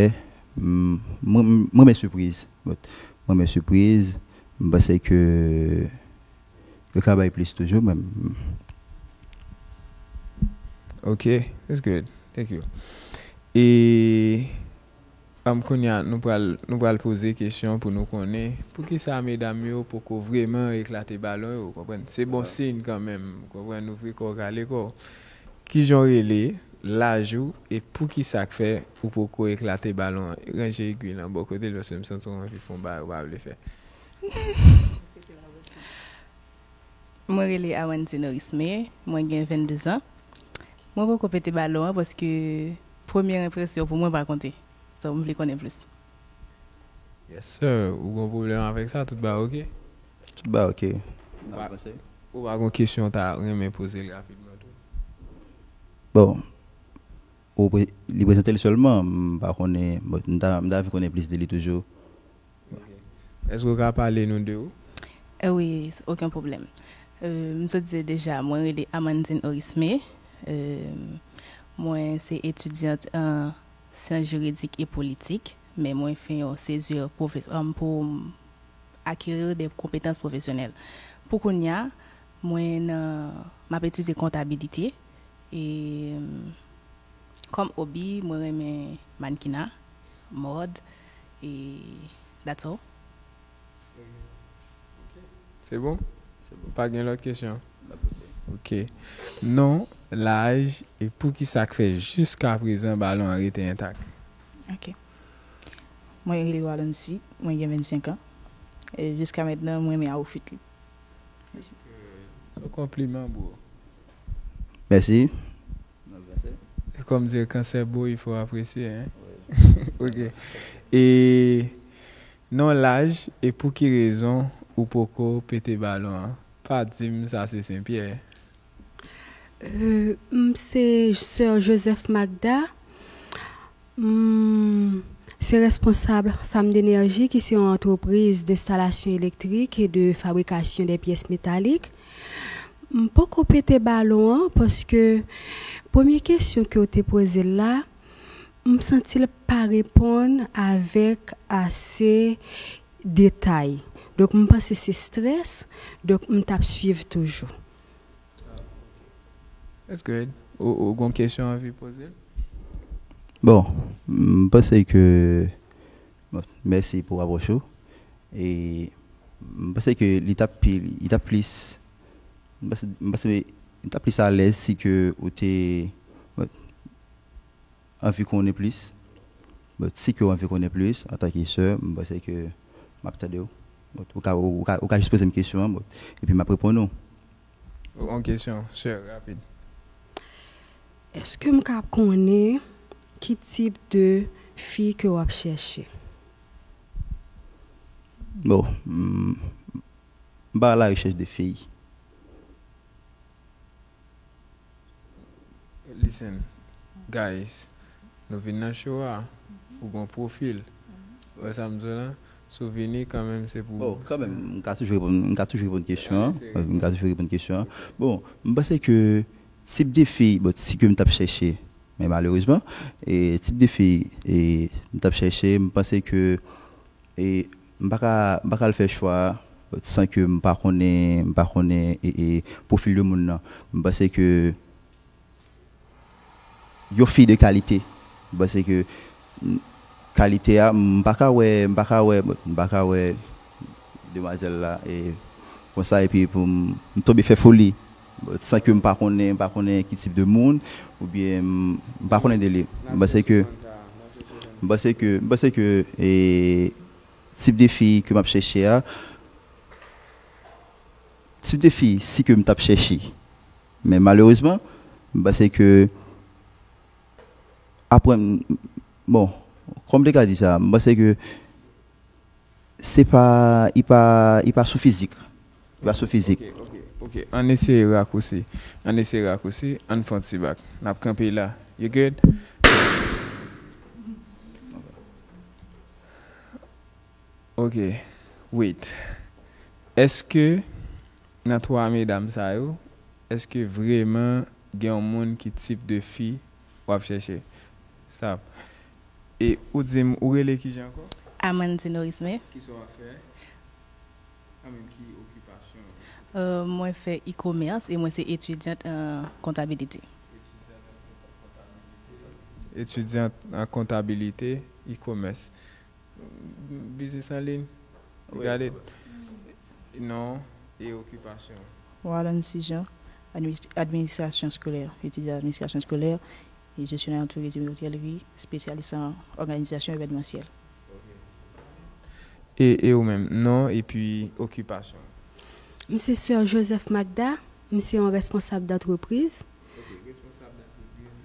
m, mwen, mwen renmen sipriz, but, mwen renmen sipriz, m panse ke Yo ka bay plis toujou, men. Ok, that's good. Thank you. E um, kounye a, nou pral, nou pral poze kesyon pou nou konnen poukisa medam yo poko vrèman eklate balon yo, konprann? Se bon siy kanmenm, konprann? Ouvri kò w, kale kò w. Kijan w rele, laj ou, e poukisa k fè ou poko eklate balon an? Ranje egwi lan bò kote l, paske m santi w anvi fè yon bagay ou pa vle fè. Mwen rele Amandine Orisme, mwen gen vennde zan. Mwen poko pete balon an paske premye enpresyon pou mwen pa konte. So, m vle konnen plis. Yes sir, ou gon pwoblèm avèk sa? Tout bagay ok? Tout bagay ok. Ou pa gon kesyon w ta renmen poze l rapidman tou? Bon, ou pre- li prezante l sèlman, m pa konnen, bon, m ta, m ta anvi konnen plis de li toujou. Èske w ka pale nou de ou? Eh wi, okenn pwoblèm. Euh, m sot di deja, mwen rele Amandine Orisme. Euh, mwen se etidyant an syans jiridik e politik, men mwen fè yon sezi pwofes- um, pou m akeri de konpetans pwofesyonèl. Pou kounye a, mwen nan, m ap etidye kontabilite e um, kòm obi, mwen renmen mannkina, mòd, e that's all. Se bon? Pa gen lòt kesyon? Ok. Non, laj, e poukisa k fè jiska prezan balon an rete entak? Ok. Mwen rele Walensy, mwen gen vennsenk an. E jiska mentnan, mwen renmen outfit li. Se yon konpliman, bro. Mèsi. Se kòm di kansè, bro, il faut apprécier, hein? Ok. E non, laj, e pou ki rezon ou poko pete balon an? Pa di m sa se Senpyè. Euh, m se sè Joseph Magda. M se responsab Femme d'Energie ki se yon antrepriz de enstalasyon elektrik e de fabrikasyon de pyès metalik. M poko pete balon an paske premye kesyon ke w te poze l la, m santi l pa reponn avèk ase detay. Donk m panse se strès, donk m t ap swiv toujou. That's good. Ou, ou gon kesyon anvi poze l? Bon, m panse ke, bon, mèsi pou apwòch ou. E m panse ke li t ap pi, li t ap plis, m panse, m panse li t ap plis alèz si ke ou te, bon, anvi konnen plis. Bon, si ke w anvi konnen plis, antanke sè, m panse ke m ap tande w. Bon, ou ka, ou ka, ou ka jis poze m kesyon an, bon, epi m ap reponn ou. Yon kesyon, sè, rapid. Èske m ka konnen ki tip de fi ke w ap chèche? Bon, m, m pa a la rechèch de fi. Listen, guys, nou vin nan show a, ou gon pwofil. Ou wè sa m di w la? Si w vini, kanmenm, se pou. Bon, kanmenm, m ka toujou reponn, m ka toujou reponn kesyon an. M ka toujou reponn kesyon an. Bon, m panse ke tip de fi, bon, si ke m t ap chèche, men malerezman, e tip de fi e m t ap chèche, m panse ke e m pa ka, m pa ka al fè chwa a san ke m pa konnen, m pa konnen e, e pwofil de moun nan. M panse ke yon fi de kalite. M panse ke, mm, kalite a, m pa ka wè, m pa ka wè, m pa ka wè demwazèl la e konsa epi pou m, m tonbe fè foli san ke m pa konnen, m pa konnen ki tip de moun oubyen m, m pa konnen de li. M panse ke, m panse ke, m panse ke e, tip de fi ke m ap chèche a, tip de fi si ke m t ap chèche. Men malerezman, m panse ke apre, m, bon, kòm m te ka di sa, m panse ke se pa, li pa, li pa sou fizik. Li pa sou fizik. Ok, ok, ok. Ann eseye rakousi. Ann eseye rakousi. Ann fè yon ti bak. N ap kanpe la. You good? Ok. Wait. Èske nan twa medam sa yo, èske vrèman gen yon moun ki tip de fi w ap chèche? Stop. E ou di m, ou rele kijan ankò? Amandine Orisme. Kisa w ap fè? I mean, ki okipasyon ou? Euh, mwen fè e-commerce e mwen se etidyant an kontabilite. Etidyant an kontabilite, e-commerce. Business en ligne? You got it? Non, e okipasyon? Walon Sijan, administrasyon eskolè, etidyan administrasyon eskolè, e jesyonè an tourizm e otelri, espesyalis an òganizasyon evènmansyèl. E, e ou menm, non epi okipasyon? M se Sè Joseph Magda, m se yon responsab dantrepriz.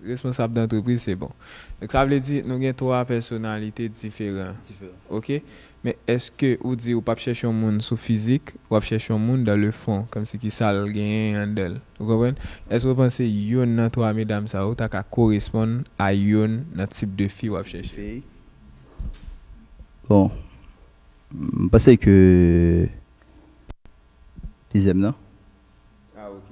Responsab dantrepriz, se bon. Donk, sa vle di nou gen twa pèsonalite diferan. Diferan. Ok? Men èske ou di ou p ap chèche yon moun sou fizik, w ap chèche yon moun dans le fond, kòmsi ki sa l genyen anndan l. Ou konprann? Èske w panse youn nan twa medam sa yo ta ka koresponn a youn nan tip de fi w ap chèche? Bon, m panse ke dezyèm nan. Ah, ok.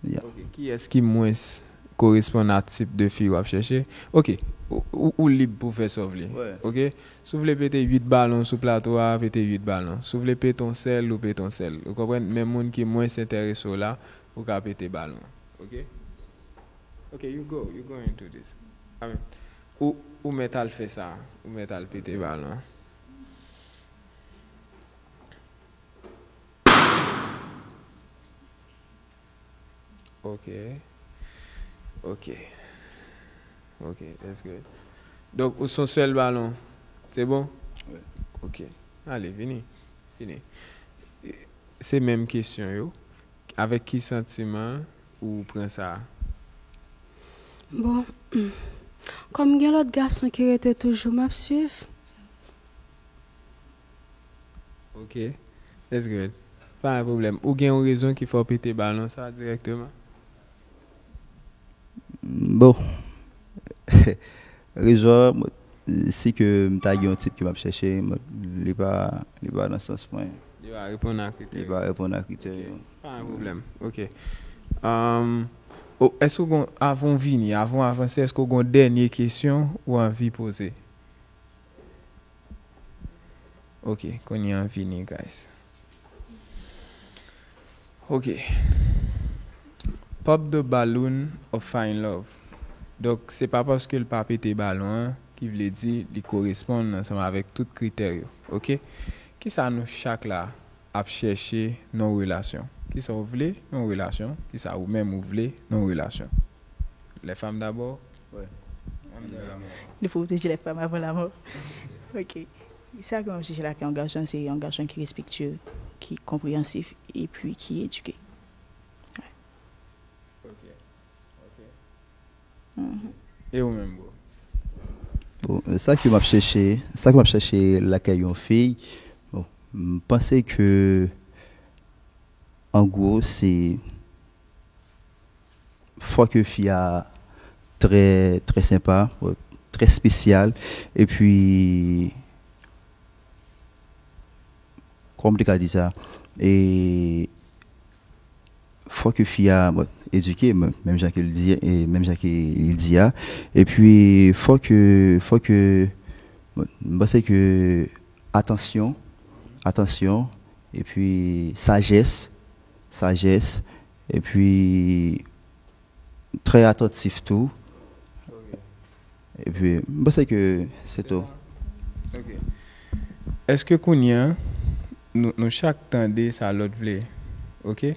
Yeah. Ok. Kiyès ki mwens koresponn a tip de fi w ap chèche? Ok. Ou, ou, ou lib pou fè sa w vle. Ouais. Ok. Si w vle pete uit balon sou plato a, pete uit balon. Si w vle pete yon sèl, ou pete yon sèl. Ou konprann? Men moun ki mwens enterese w la, ou ka pete balon. Ok? Ok, you go, you go into this. I mean, ou, ou mèt al fè sa, ou mèt al pete balon. Ok. Ok. Ok, that's good. Donk, ou se yon sèl balon. Se bon? Wi. Ok. Ale, vini. Vini. Se menm kesyon yo. Avèk ki santiman ou pran sa a? Bon, kòm gen lòt gason ki rete toujou, m ap swiv. Ok. That's good. Pa gen pwoblèm. Ou gen yon rezon ki fè w pete balon sa a dirèkteman? Bon. Rezon an, si ke m ta gen yon tip ke m ap chèche, li pa, li pa nan sans mwen. Li pa reponn a kritè Li yo. Pa reponn a kritè yo. Pa gen pwoblèm. Ok. Um, o, èske w gon, avan w vini, avan w avanse, èske w gon dènye kesyon ou anvi poze? Ok, kounye a vini, guys. Ok. Pop the balloon of find love. Donk, se pa paske l pa pete balon an ki vle di li koresponn ansanm avèk tout kritè yo. Ok? Kisa nou chak la ap chèche nan yon relasyon? Kisa w vle nan yon relasyon? Kisa ou menm ou vle nan yon relasyon? Les femmes d'abord? Ouais. Femmes d'abord. Il faut protéger les femmes avant la mort. Ok. Sa ke m ap chèche lakay yon gason, se yon gason ki respektye, ki konpreyansif, epi ki edike. Ok. Ok. E ou menm, bro? Bon, sa ke m ap chèche, sa ke m ap chèche lakay yon fi, bon, m panse ke an gwo se fò ke fi a trè, trè senpa, trè espesyal, epi kòman m te ka di sa? E fò ke fi a, bon, edike, menm jan ke l di, e menm jan ke li di a. Epi fò ke, fò ke, bon, m panse ke atansyon, atansyon, epi sajès, sajès, epi trè atantif tou. Epi m panse ke se tou. Ok. Èske kounye a, nou, nou chak tande sa lòt vle? Ok?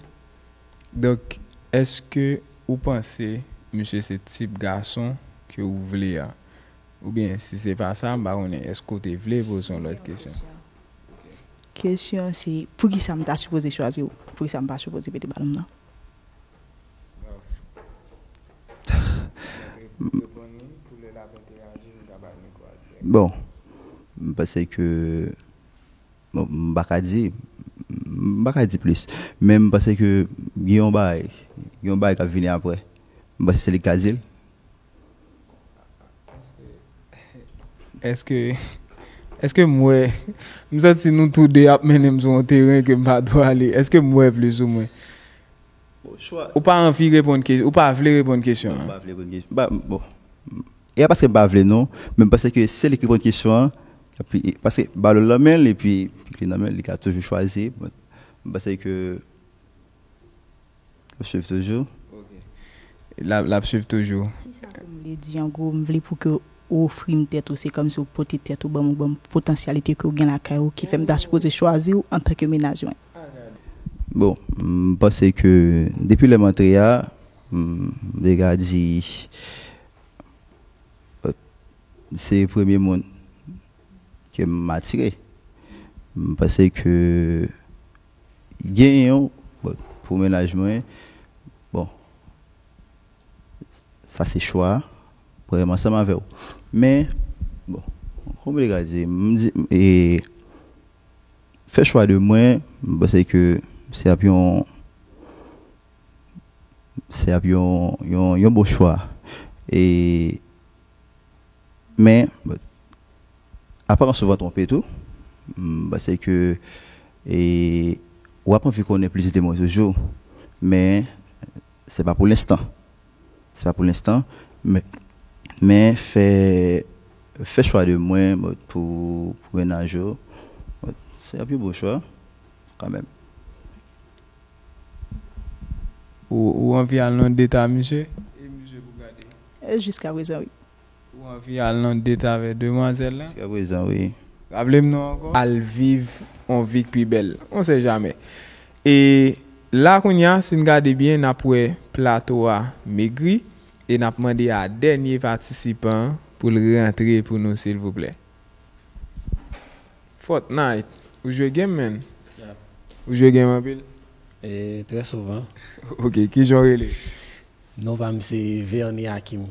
Donk, èske ou panse misye se tip gason ke ou vle a? Oubyen, si se pa sa, m pa konnen, èske ou te vle poze yon lòt kesyon? Kesyon an se, poukisa m ta sipoze chwazi w? Poukisa m pa sipoze pete balon nan? Reponn li, pou lè l ap entèyaji, nou ka ba l mikwo a dirèk. Bon, m panse ke, bon, m pa ka di, m pa ka di plis. Men m panse ke gen yon bagay, gen yon bagay k ap vini apre. M panse se li k ka di l. Èske, èske m wè, m santi nou tou de ap mennen m sou yon teren ke m pa dwe ale. Èske m wè plis ou mwen? Bon, chwa. Ou pa anvi reponn kesyon, ou pa vle reponn kesyon M an. pa vle reponn kesyon. Ba, bon. E pa paske m pa vle non, men m panse ke se li ki reponn kesyon an. Epi, paske balon nan men l, epi pik li nan men l, li ka toujou chwazi. Bon, m panse ke Swiv toujou. L ap, l ap swiv toujou. Kisa ke m vle di an gwo, m vle pou ke ou ofri m tèt ou, se kòmsi ou pote tèt ou ban m, ou ban m potansyalite ke ou gen lakay ou ki fè m ta sipoze chwazi w antanke mennaj mwen. Bon, m panse ke depi lè m antre a, m deja di se premye moun ke m atire. M panse ke genyen yon, bon, pou mennaj mwen, bon, sa se chwa, mwen menm ansanm avè w. Men, bon, kòm m te ka di, m di, e, fè chwa de mwen, m panse ke se ap yon, se ap yon, yon, yon bon chwa. E, men, bon, aparans souvan twonpe tou. M panse ke, e, w ap anvi konnen plis de mwen toujou. Men, se pa pou lenstan. Se pa pou lenstan. Men, men fè, fè chwa de mwen, bon, pou, pou mennaj ou. Bon, se ap yon bon chwa, kanmenm. Ou, ou anvi al nan deta misye? E misye pou gade. Euh, Jiska prezan, wi. Ou anvi al nan deta avè demwazèl la? Jiska prezan, wi. Raple m non ankò. Al viv on vi k pi bèl. On sait jamais. E la kounye a, si n gade byen, n ap wè plato a megri e n ap mande a dènye patisipan an pou l rantre pou nou, silvouplè. Fortnite, ou jwe game, man? Ou jwe game anpil? E, trè souvan. Ok, kijan w rele? Non pa m se Verny Hakim.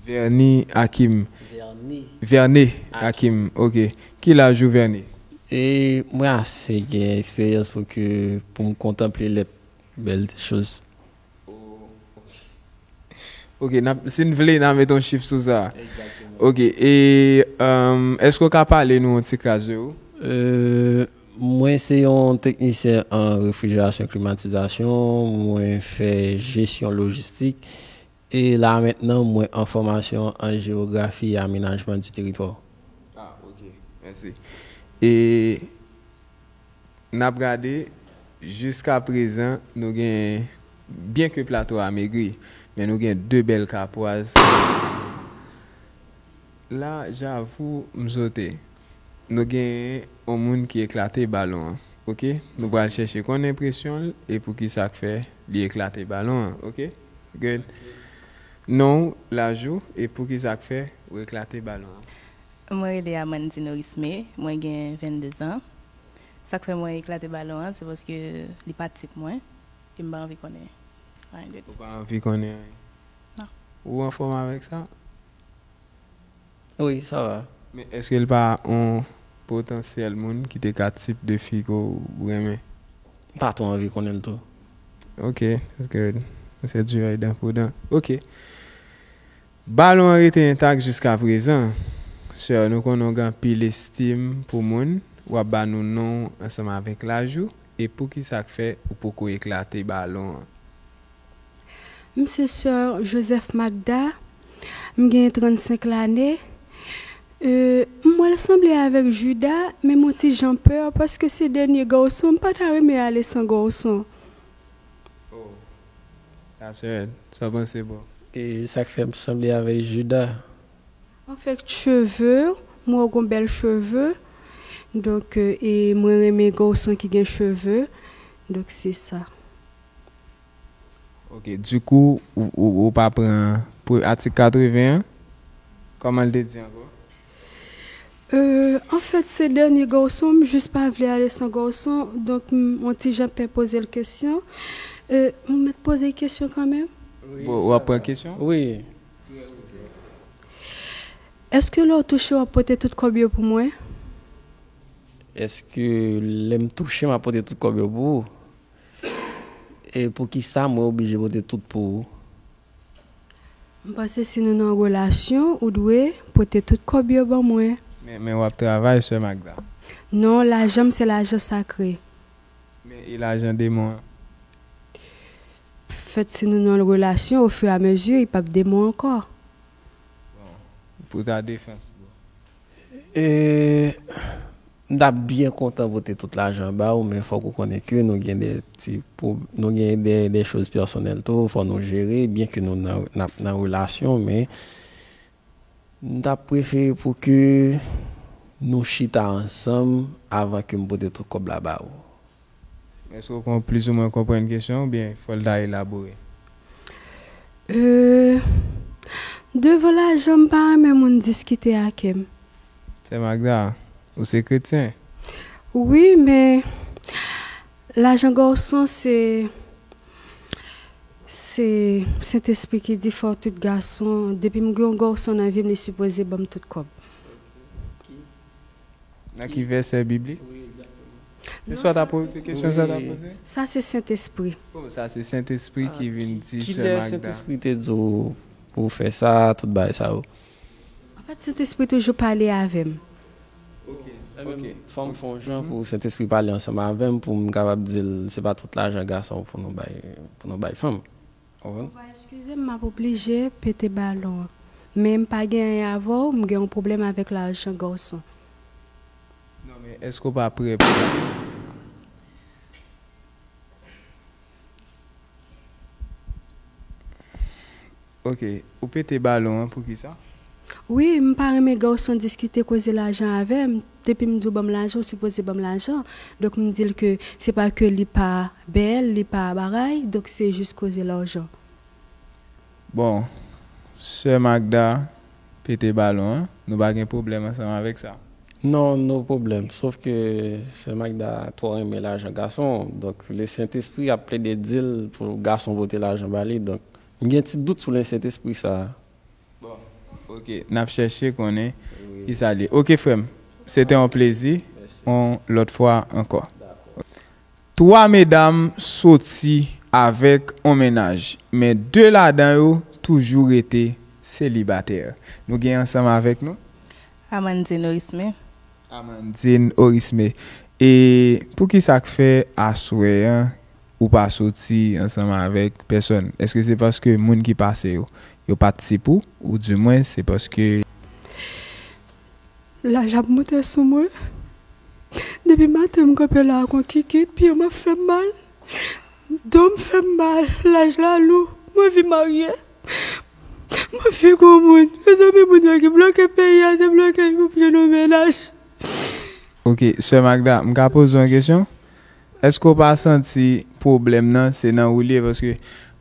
Verny Hakim. Verny. Verny Hakim, ok. Ki laj ou, Verny? E mwen ase gen eksperyans pou ke pou m kontanple lè bèl choz. Ok, n ap, si n vle, n a met yon chif sou sa. Ok, e um, èske w ka pale nou yon ti kras de ou? Euh, mwen se yon teknisyen an refrijerasyon, klimatizasyon, mwen fè jesyon lojistik. E la mentnan, mwen an fòmasyon an jewografi e amenajman di teritwa. Ah, ok. Mèsi. E n ap gade, jiska prezan, nou gen, byen ke plato a megri, men nou gen de bèl kapwaz. La, j'avoue, m sote. Nou gen yon moun ki eklate balon an. Ok? Nou pral chèche konn enpresyon l e pou ki sa k fè li eklate balon an. Ok? Good. Non w, laj ou, e pou ki sa k fè ou eklate balon an? Mwen rele Amandine Orisme, mwen gen vennde zan. Sa k fè mwen eklate balon an, se paske li pa tip mwen, e m pa anvi konnen anyen de li. Ou pa anvi konnen anyen? Non. Ou anfòm avèk sa? Wi, sa va. Men èske l pa yon potansyèl moun ki te ka tip de fi ke w renmen? M pa twò anvi konnen l tou. Ok, that's good. Ou se di dan pou dan. Ok. Balon an rete entak jiska prezan. Sè, nou konnen w gen anpil estim pou moun. W ap ba nou non w ansanm avèk laj ou e pou ki sa k fè ou poko eklate balon an. M se sè Joseph Magda, m gen trannsenk lane. Euh, m wè l sanble avèk Juda, men m on ti jan pè paske se dènye gason, m pa ta renmen ale san gason. Oh, that's hard. Sa w panse, bro? E sa k fè m sanble avèk Juda? Anfèt, cheve, m wè w gon bèl cheve. Donk, euh, e mwen renmen gason ki gen cheve. Donk, se sa. Ok, dikou, ou, ou, ou pa pran pou atik katreven an? Kòman l te di ankò? Euh, anfèt, se dènye gason, m jis pa vle ale san gason, donk m on ti jan pè poze l kesyon. Euh, m mèt poze l kesyon kanmenm? Bon, w ap pran kesyon? Wi. Èske lè w touche, w ap pote tout kòb yo pou mwen? Èske lè m touche, m ap pote tout kòb yo pou ou? E pou ki sa mwen oblije pote tout pou ou? M panse si nou nan relasyon, ou dwe pote tout kòb yo ban mwen. Men, men w ap travay, sè Magda. Non, lajan m se lajan sakre. Men e lajan demon an? Fèt si nou nan relasyon, ofiramezi, li p ap demon ankò. Bon, pou ta defans, bro. E M t ap byen kontan pote tout lajan ba ou, men fòk ou konnen ke nou gen de ti pwob-, nou gen de, de choz pèsonèl tou, fò nou jere, byen ke nou nan, n ap nan relasyon, men m t ap prefere pou ke nou chita ansanm avan ke m pote tout kòb la ba ou. Èske w kon-, plizoumwen konprann kesyon oubyen fò l ta elabore? Euh, devan lajan, m pa renmen moun diskite ak m. Sè Magda, ou se kretyen? Wi, men lajan gason se, se Sentespri ki di fò tout gason, depi m gen yon gason nan vi m, li sipoze ban m tout kòb. Nan ki vèsè biblik? Se sa w ta poze, kesyon sa w ta poze? Sa se Sentespri. Oh, sa se Sentespri ki vin di Sè Magda. Kilè Sentespri te di w pou w fè sa, tout bagay sa yo? Anfèt, Sentespri toujou pale avè m. Ok, ok. Fò m fè yon jan pou Sentespri pale ansanm avè m, pou m kapab di l, se pa tout lajan gason pou nou bay, pou nou bay fanm. Ou konprann? Ou va eskize m, m ap oblije pete balon an. Men m pa gen anyen avè w, m gen yon pwoblèm avèk lajan gason. Non, men èske w pa prè pou Ok, ou pete balon an, poukisa? Wi, m pa renmen gason diskite koze lajan avè m. Depi m di w ban m lajan, ou sipoze ban m lajan. Donk, m di l ke se pa ke li pa bèl, li pa bagay, donk se jis koze lajan. Bon, Sè Magda pete balon an, nou pa gen pwoblèm ansanm avèk sa. Non, no pwoblèm. Sof ke Sè Magda twò renmen lajan gason. Donk, le Sentespri ap plede di l pou gason pote lajan ba li. Donk, m gen ti dout sou le Sentespri sa a. Bon, ok, n ap chèche konnen kisa l ye. Ok, frè m, se te yon plezi, yon lòt fwa ankò. Twa medam soti avèk yon mennaj, men de ladan yo toujou rete selibatè. Nou gen ansanm avèk nou Amandine Orisme. Amandine Orisme. E poukisa k fè aswè an ou pa soti ansanm avèk pèsòn? Èske se paske moun ki pase yo, yo pa t ti pou, oudimwen se paske Laj ap monte sou mwen. Depi maten m kanpe la ak yon kikit, pye m ap fè m mal. Do m fè m mal, laj la lou. M anvi marye. M anvi granmoun. Mezanmi, moun yo ki bloke peyi a, debloke pou m jwenn yon mennaj. Ok, Sè Magda, m ka poze w yon kesyon? Èske w pa santi pwoblèm nan se nan ou l ye? Paske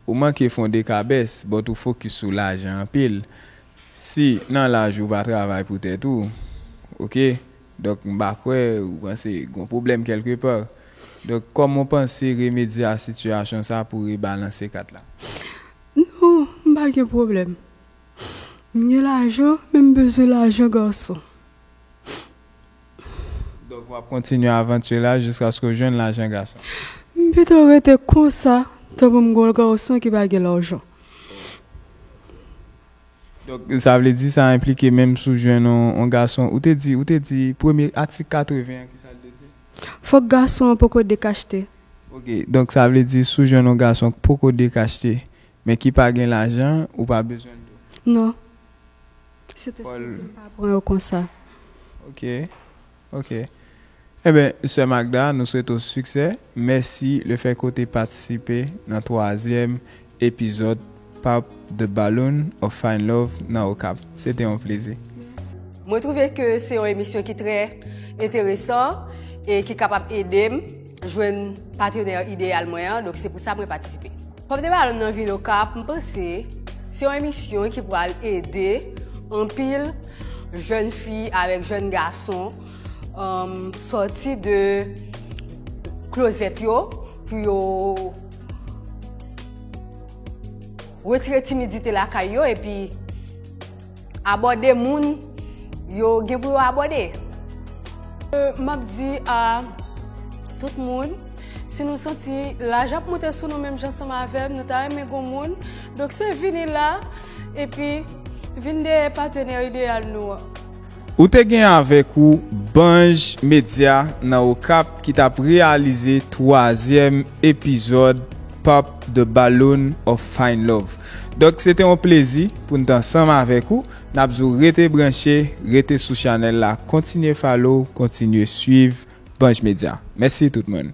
ou manke fè yon dekabès, but ou fokis sou lajan anpil. Si nan laj ou pa travay pou tèt ou, ok, donk m pa kwè ou panse gon pwoblèm kèlkepa. Donk, kòman w panse remedye a sitiyasyon sa pou rebalanse kat la? Non, m pa gen pwoblèm. M gen lajan, men m bezwen lajan gason. Donk, w ap kontinye avanti la jiskaske w jwenn lajan gason. M pito rete konsa, tanpri m gon gason ki pa gen lajan. Donk, sa vle di sa enplike menm si w jwenn yon, yon gason, ou te di, ou te di premye atik katreven an, kisa l te di? Fòk gason an poko dekachte. Ok, donk sa vle di si w jwenn yon gason k poko dekachte, men ki pa gen lajan, ou pa bezwen l tou? Non. Sentespri di m pa pran yo konsa. Ok, ok. Enben, Sè Magda, nou swete w siksè. Mèsi lefètke w te patisipe nan twazyèm epizòd Pop the Balloon of Fine Love nan Okap. Se te yon plezi. Mwen twouve ke se yon emisyon ki trè enteresan e ki kapab ede m jwenn patnè ideyal mwen an, donk se pou sa mwen patisipe. Pop the Balloon nan vil Okap, m panse se yon emisyon ki pral ede anpil jèn fi avèk jèn gason, um, sòti de klozèt yo pou yo retire timidite lakay yo epi abòde moun yo gen pou yo abòde. Euh, m ap di a tout moun, si nou santi laj ap monte sou nou menm jan ansanm avè m, nou ta renmen gon moun, donk se vini la, epi vin dèyè patnè ideyal nou an. Ou te gen avèk ou Banj Media nan Okap ki t ap reyalize twazyèm epizòd Pop the Balloon of Fine Love. Donk, se te yon plezi pou n t ansanm avèk ou. N ap di w rete branche, rete sou chanèl la, kontinye follow, kontinye swiv Banj Media. Mèsi tout moun.